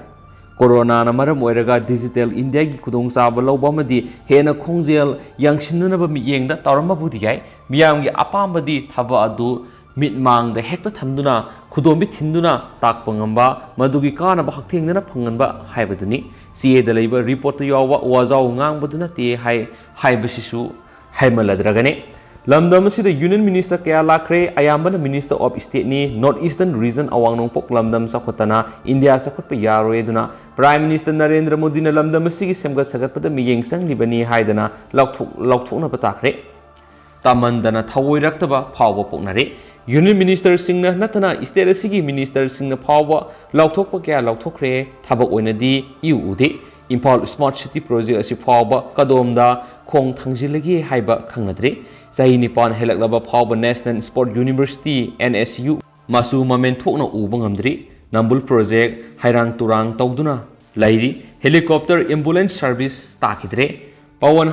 ꯀꯣꯔꯣꯅꯥꯅ ꯃꯔꯝ ꯑꯣꯏꯔꯒ Digital Indiaꯒꯤ ꯈꯨꯗꯣꯡꯆꯥꯕ ꯂꯧꯕ ꯑꯃꯗꯤ ꯍꯦꯟꯅ ꯈꯣꯡꯖꯦꯜ ꯌꯥꯡꯁꯤꯟꯅꯅꯕ ꯃꯤꯠꯌꯦꯡꯗ ꯇꯧꯔꯝꯕꯕꯨꯗꯤ ꯌꯥꯏ, ꯃꯤꯌꯥꯝꯒꯤ ꯑꯄꯥꯝꯕꯗꯤ ꯊꯕꯛ ꯑꯗꯨ ꯃꯤꯠꯃꯥꯡꯗ ꯍꯦꯛꯇ ꯊꯝꯗꯨꯅ ꯈꯨꯗꯣꯝꯕꯤ ꯊꯤꯟꯗꯨꯅ ꯇꯥꯛꯄ ꯉꯝꯕ, ꯃꯗꯨꯒꯤ ꯀꯥꯟꯅꯕ ꯍꯛꯊꯦꯡꯅꯅ ꯐꯪꯍꯟꯕ ꯍꯥꯏꯕꯗꯨꯅꯤ꯫ ꯆꯦꯗ ꯂꯩꯕ reportꯇ ꯌꯥꯎꯕ ꯋꯥꯖꯥꯎ ꯉꯥꯡꯕꯗꯨ ꯅꯠꯇꯦ ꯍꯥꯏ ꯍꯥꯏꯕꯁꯤꯁꯨ ꯍꯥꯏꯃꯜꯂꯗ꯭ꯔꯒꯅꯤ꯫ ꯂꯝꯗꯝ ꯑꯁꯤꯗ Union Minister ꯀꯌꯥ ꯂꯥꯛꯈ꯭ꯔꯦ, ꯑꯌꯥꯝꯕꯅ Minister of Stateꯅꯤ꯫ North Eastern region, ꯑꯋꯥꯡ ꯅꯣꯡꯄꯣꯛ ꯂꯝꯗꯝ ꯆꯥꯎꯈꯠꯇꯅ ꯏꯟꯗꯤꯌꯥ ꯆꯥꯎꯈꯠꯄ ꯌꯥꯔꯣꯏ, ꯑꯗꯨꯅ Prime Minister ꯅꯔꯦꯟꯗ꯭ꯔ ꯃꯣꯗꯤꯅ ꯂꯝꯗꯝ ꯑꯁꯤꯒꯤ ꯁꯦꯝꯒꯠ ꯁꯥꯒꯠꯄꯗ ꯃꯤꯠꯌꯦꯡ ꯆꯪꯂꯤꯕꯅꯤ ꯍꯥꯏꯗꯅ ꯂꯥꯎꯊꯣꯛ-, ꯂꯥꯎꯊꯣꯛꯅꯕ ꯇꯥꯈ꯭ꯔꯦ꯫ ꯇꯥꯃꯟꯗꯅ ꯊꯑꯣꯏꯔꯛꯇꯕ ꯐꯥꯎꯕ ꯄꯣꯛꯅꯔꯦ꯫ Union Ministerꯁꯤꯡꯅ ꯅꯠꯇꯅ state ꯑꯁꯤꯒꯤ ministerꯁꯤꯡꯅ ꯐꯥꯎꯕ ꯂꯥꯎꯊꯣꯛꯄ ꯀꯌꯥ ꯂꯥꯎꯊꯣꯛꯈ꯭ꯔꯦ꯫ ꯊꯕꯛ ꯑꯣꯏꯅꯗꯤ ꯏꯎ ꯎꯗꯦ꯫ ꯏꯝꯐꯥꯜ Smart City Project ꯑꯁꯤ ꯐꯥꯎꯕ ꯀꯗꯣꯝꯗ ꯈꯣꯡ ꯊꯥꯡꯖꯤꯜꯂꯒꯦ ꯍꯥꯏꯕ ꯈꯪꯅꯗ꯭ꯔꯦ꯫ ꯆꯍꯤ ꯅꯤꯄꯥꯟ ꯍꯦꯜꯂꯛꯂꯕ ꯐꯥꯎꯕ National Sport University, NSU, ꯃꯆꯨ ꯃꯃꯦꯟ ꯊꯣꯛꯅ ꯎꯕ ꯉꯝꯗ꯭ꯔꯤ꯫ ꯅꯝꯕꯨꯜ project ꯍꯩꯔꯥꯡ ꯇꯨꯔꯥꯡ ꯇꯧꯗꯨꯅ ꯂꯩꯔꯤ꯫ Helicopter, ambulance service ꯇꯥꯈꯤꯗ꯭ꯔꯦ꯫ Pawan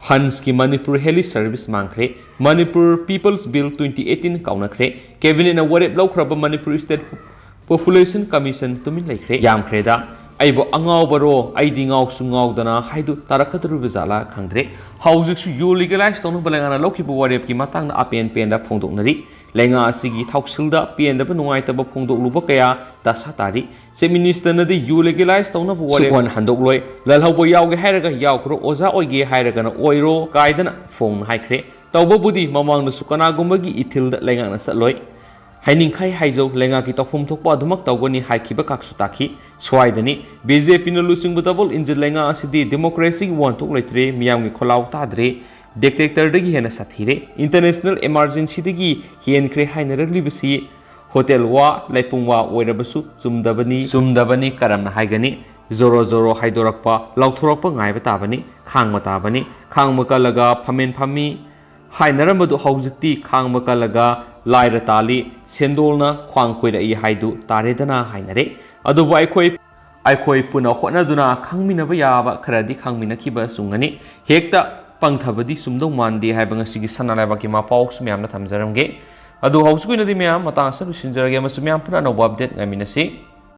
ꯍꯟꯁꯀꯤ Manipur heli service ꯃꯥꯡꯈ꯭ꯔꯦ꯫ Manipur People's Bill twenty eighteen ꯀꯥꯎꯅꯈ꯭ꯔꯦ꯫ Cabinetꯅ ꯋꯥꯔꯦꯞ ꯂꯧꯈ꯭ꯔꯕ ꯃꯅꯤꯄꯨꯔ State Population Commission ꯇꯨꯃꯤꯟ ꯂꯩꯈ꯭ꯔꯦ꯫ ꯌꯥꯝꯈ꯭ꯔꯦꯗ꯫ ꯑꯩꯕꯨ ꯑꯉꯥꯎꯕꯔꯣ? ꯑꯩꯗꯤ ꯉꯥꯎꯁꯨ ꯉꯥꯎꯗꯅ ꯍꯥꯏꯗꯨ ꯇꯥꯔꯛꯀꯗꯧꯔꯤꯕ ꯖꯥꯠꯂꯥ ꯈꯪꯗ꯭ꯔꯦ꯫ ꯍꯧꯖꯤꯛꯁꯨ ꯌꯨ legalize ꯇꯧꯅꯕ ꯂꯩꯉꯥꯛꯅ ꯂꯧꯈꯤꯕ ꯋꯥꯔꯦꯞꯀꯤ ꯃꯇꯥꯡꯗ ꯑꯄꯦꯟ ꯄꯦꯟꯗ ꯐꯣꯡꯗꯣꯛꯅꯔꯤ꯫ ꯂꯩꯉꯥꯛ ꯑꯁꯤꯒꯤ ꯊꯧꯁꯤꯜꯗ ꯄꯦꯟꯗꯕ ꯅꯨꯡꯉꯥꯏꯇꯕ ꯐꯣꯡꯗꯣꯛꯂꯨꯕ ꯀꯌꯥ ꯗꯁꯥ ꯇꯥꯔꯤ꯫ ꯆꯤꯐ ꯃꯤꯅꯤꯁꯇꯔꯅꯗꯤ ꯌꯨ ꯂꯤꯒꯦꯂꯥꯏꯁ ꯇꯧꯅꯕ ꯋꯥꯔꯦꯞ ꯁꯨꯛꯍꯟ ꯍꯟꯗꯣꯛꯂꯣꯏ꯫ ꯂꯥꯜꯍꯧꯕ ꯌꯥꯎꯒꯦ ꯍꯥꯏꯔꯒ ꯌꯥꯎꯈ꯭ꯔꯣ, ꯑꯣꯖꯥ ꯑꯣꯏꯒꯦ ꯍꯥꯏꯔꯒꯅ ꯑꯣꯏꯔꯣ ꯀꯥꯏꯗꯅ ꯐꯣꯡꯅ ꯍꯥꯏꯈ꯭ꯔꯦ꯫ ꯇꯧꯕꯕꯨꯗꯤ ꯃꯃꯥꯡꯗꯁꯨ ꯀꯅꯥꯒꯨꯝꯕꯒꯤ ꯏꯊꯤꯜꯗ ꯂꯩꯉꯥꯛꯅ ꯆꯠꯂꯣꯏ꯫ ꯍꯥꯏꯅꯤꯡꯈꯩ ꯍꯥꯏꯖꯧ, ꯂꯩꯉꯥꯛꯀꯤ ꯇꯧꯐꯝ ꯊꯣꯛꯄ ꯑꯗꯨꯃꯛ ꯇꯧꯒꯅꯤ ꯍꯥꯏꯈꯤꯕ ꯈꯛꯁꯨ ꯇꯥꯈꯤ꯫ ꯁ꯭ꯋꯥꯏꯗꯅꯤ ꯕꯤ ꯖꯦ ꯄꯤꯅ ꯂꯨꯆꯤꯡꯕ ꯗꯕꯜ ꯏꯟꯖꯤꯟ ꯂꯩꯉꯥꯛ ꯑꯁꯤꯗꯤ ꯗꯦꯃꯣꯀ꯭ꯔꯦꯁꯤꯒꯤ ꯋꯥꯍꯟꯊꯣꯛ ꯂꯩꯇ꯭ꯔꯦ, ꯃꯤꯌꯥꯝꯒꯤ ꯈꯣꯜꯂꯥꯎ ꯇꯥꯗ꯭ꯔꯦ, ꯗꯤꯛꯇꯦꯛꯇꯔꯗꯒꯤ ꯍꯦꯟꯅ ꯁꯥꯊꯤꯔꯦ, ꯏꯟꯇꯔꯅꯦꯁꯅꯦꯜ ꯏꯃꯥꯔꯖꯦꯟꯁꯤꯗꯒꯤ ꯍꯦꯟꯈ꯭ꯔꯦ ꯍꯥꯏꯅꯔꯛꯂꯤꯕꯁꯤ ꯍꯣꯇꯦꯜ ꯋꯥ, ꯂꯩꯄꯨꯡ ꯋꯥ ꯑꯣꯏꯔꯕꯁꯨ ꯆꯨꯝꯗꯕꯅꯤ, ꯆꯨꯝꯗꯕꯅꯤ ꯀꯔꯝꯅ ꯍꯥꯏꯒꯅꯤ? ꯖꯣꯔꯣ ꯖꯣꯔꯣ ꯍꯥꯏꯗꯣꯔꯛꯄ, ꯂꯥꯎꯊꯣꯔꯛꯄ ꯉꯥꯏꯕ ꯇꯥꯕꯅꯤ, ꯈꯥꯡꯕ ꯇꯥꯕꯅꯤ꯫ ꯈꯥꯡꯕ ꯀꯜꯂꯒ ꯐꯝꯃꯦꯟ ꯐꯝꯃꯤ ꯍꯥꯏꯅꯔꯝꯕꯗꯨ ꯍꯧꯖꯤꯛꯇꯤ ꯈꯥꯡꯕ ꯀꯜꯂꯒ ꯂꯥꯏꯔ ꯇꯥꯜꯂꯤ, ꯁꯦꯟꯗꯣꯜꯅ ꯈ꯭ꯋꯥꯡ ꯀꯣꯏꯔꯛꯏ ꯍꯥꯏꯗꯨ ꯇꯥꯔꯦꯗꯅ ꯍꯥꯏꯅꯔꯦ꯫ ꯑꯗꯨꯕꯨ ꯑꯩꯈꯣꯏ, ꯑꯩꯈꯣꯏ ꯄꯨꯟꯅ ꯍꯣꯠꯅꯗꯨꯅ ꯈꯪꯃꯤꯟꯅꯕ ꯌꯥꯕ ꯈꯔꯗꯤ ꯈꯪꯃꯤꯟꯅꯈꯤꯕ ꯆꯨꯝꯒꯅꯤ꯫ ꯍꯦꯛꯇ ꯄꯪꯊꯕꯗꯤ ꯆꯨꯝꯗꯧ ꯃꯥꯟꯗꯦ ꯍꯥꯏꯕ ꯉꯁꯤꯒꯤ ꯁꯅꯥ ꯂꯩꯕꯥꯛꯀꯤ ꯃꯄꯥꯎꯁꯨ ꯃꯌꯥꯝꯅ ꯊꯝꯖꯔꯝꯒꯦ꯫ ꯑꯗꯨ ꯍꯧꯖꯤꯛꯀꯤ ꯑꯣꯏꯅꯗꯤ ꯃꯌꯥꯝ ꯃꯇꯥꯡ ꯑꯁꯤꯗ ꯂꯣꯏꯁꯤꯟꯖꯔꯒꯦ ꯑꯃꯁꯨꯡ ꯃꯌꯥꯝ ꯄꯨꯟꯅ ꯑꯅꯧꯕ ꯑꯞꯗꯦꯠ ꯉꯥꯏꯃꯤꯟꯅꯁꯤ꯫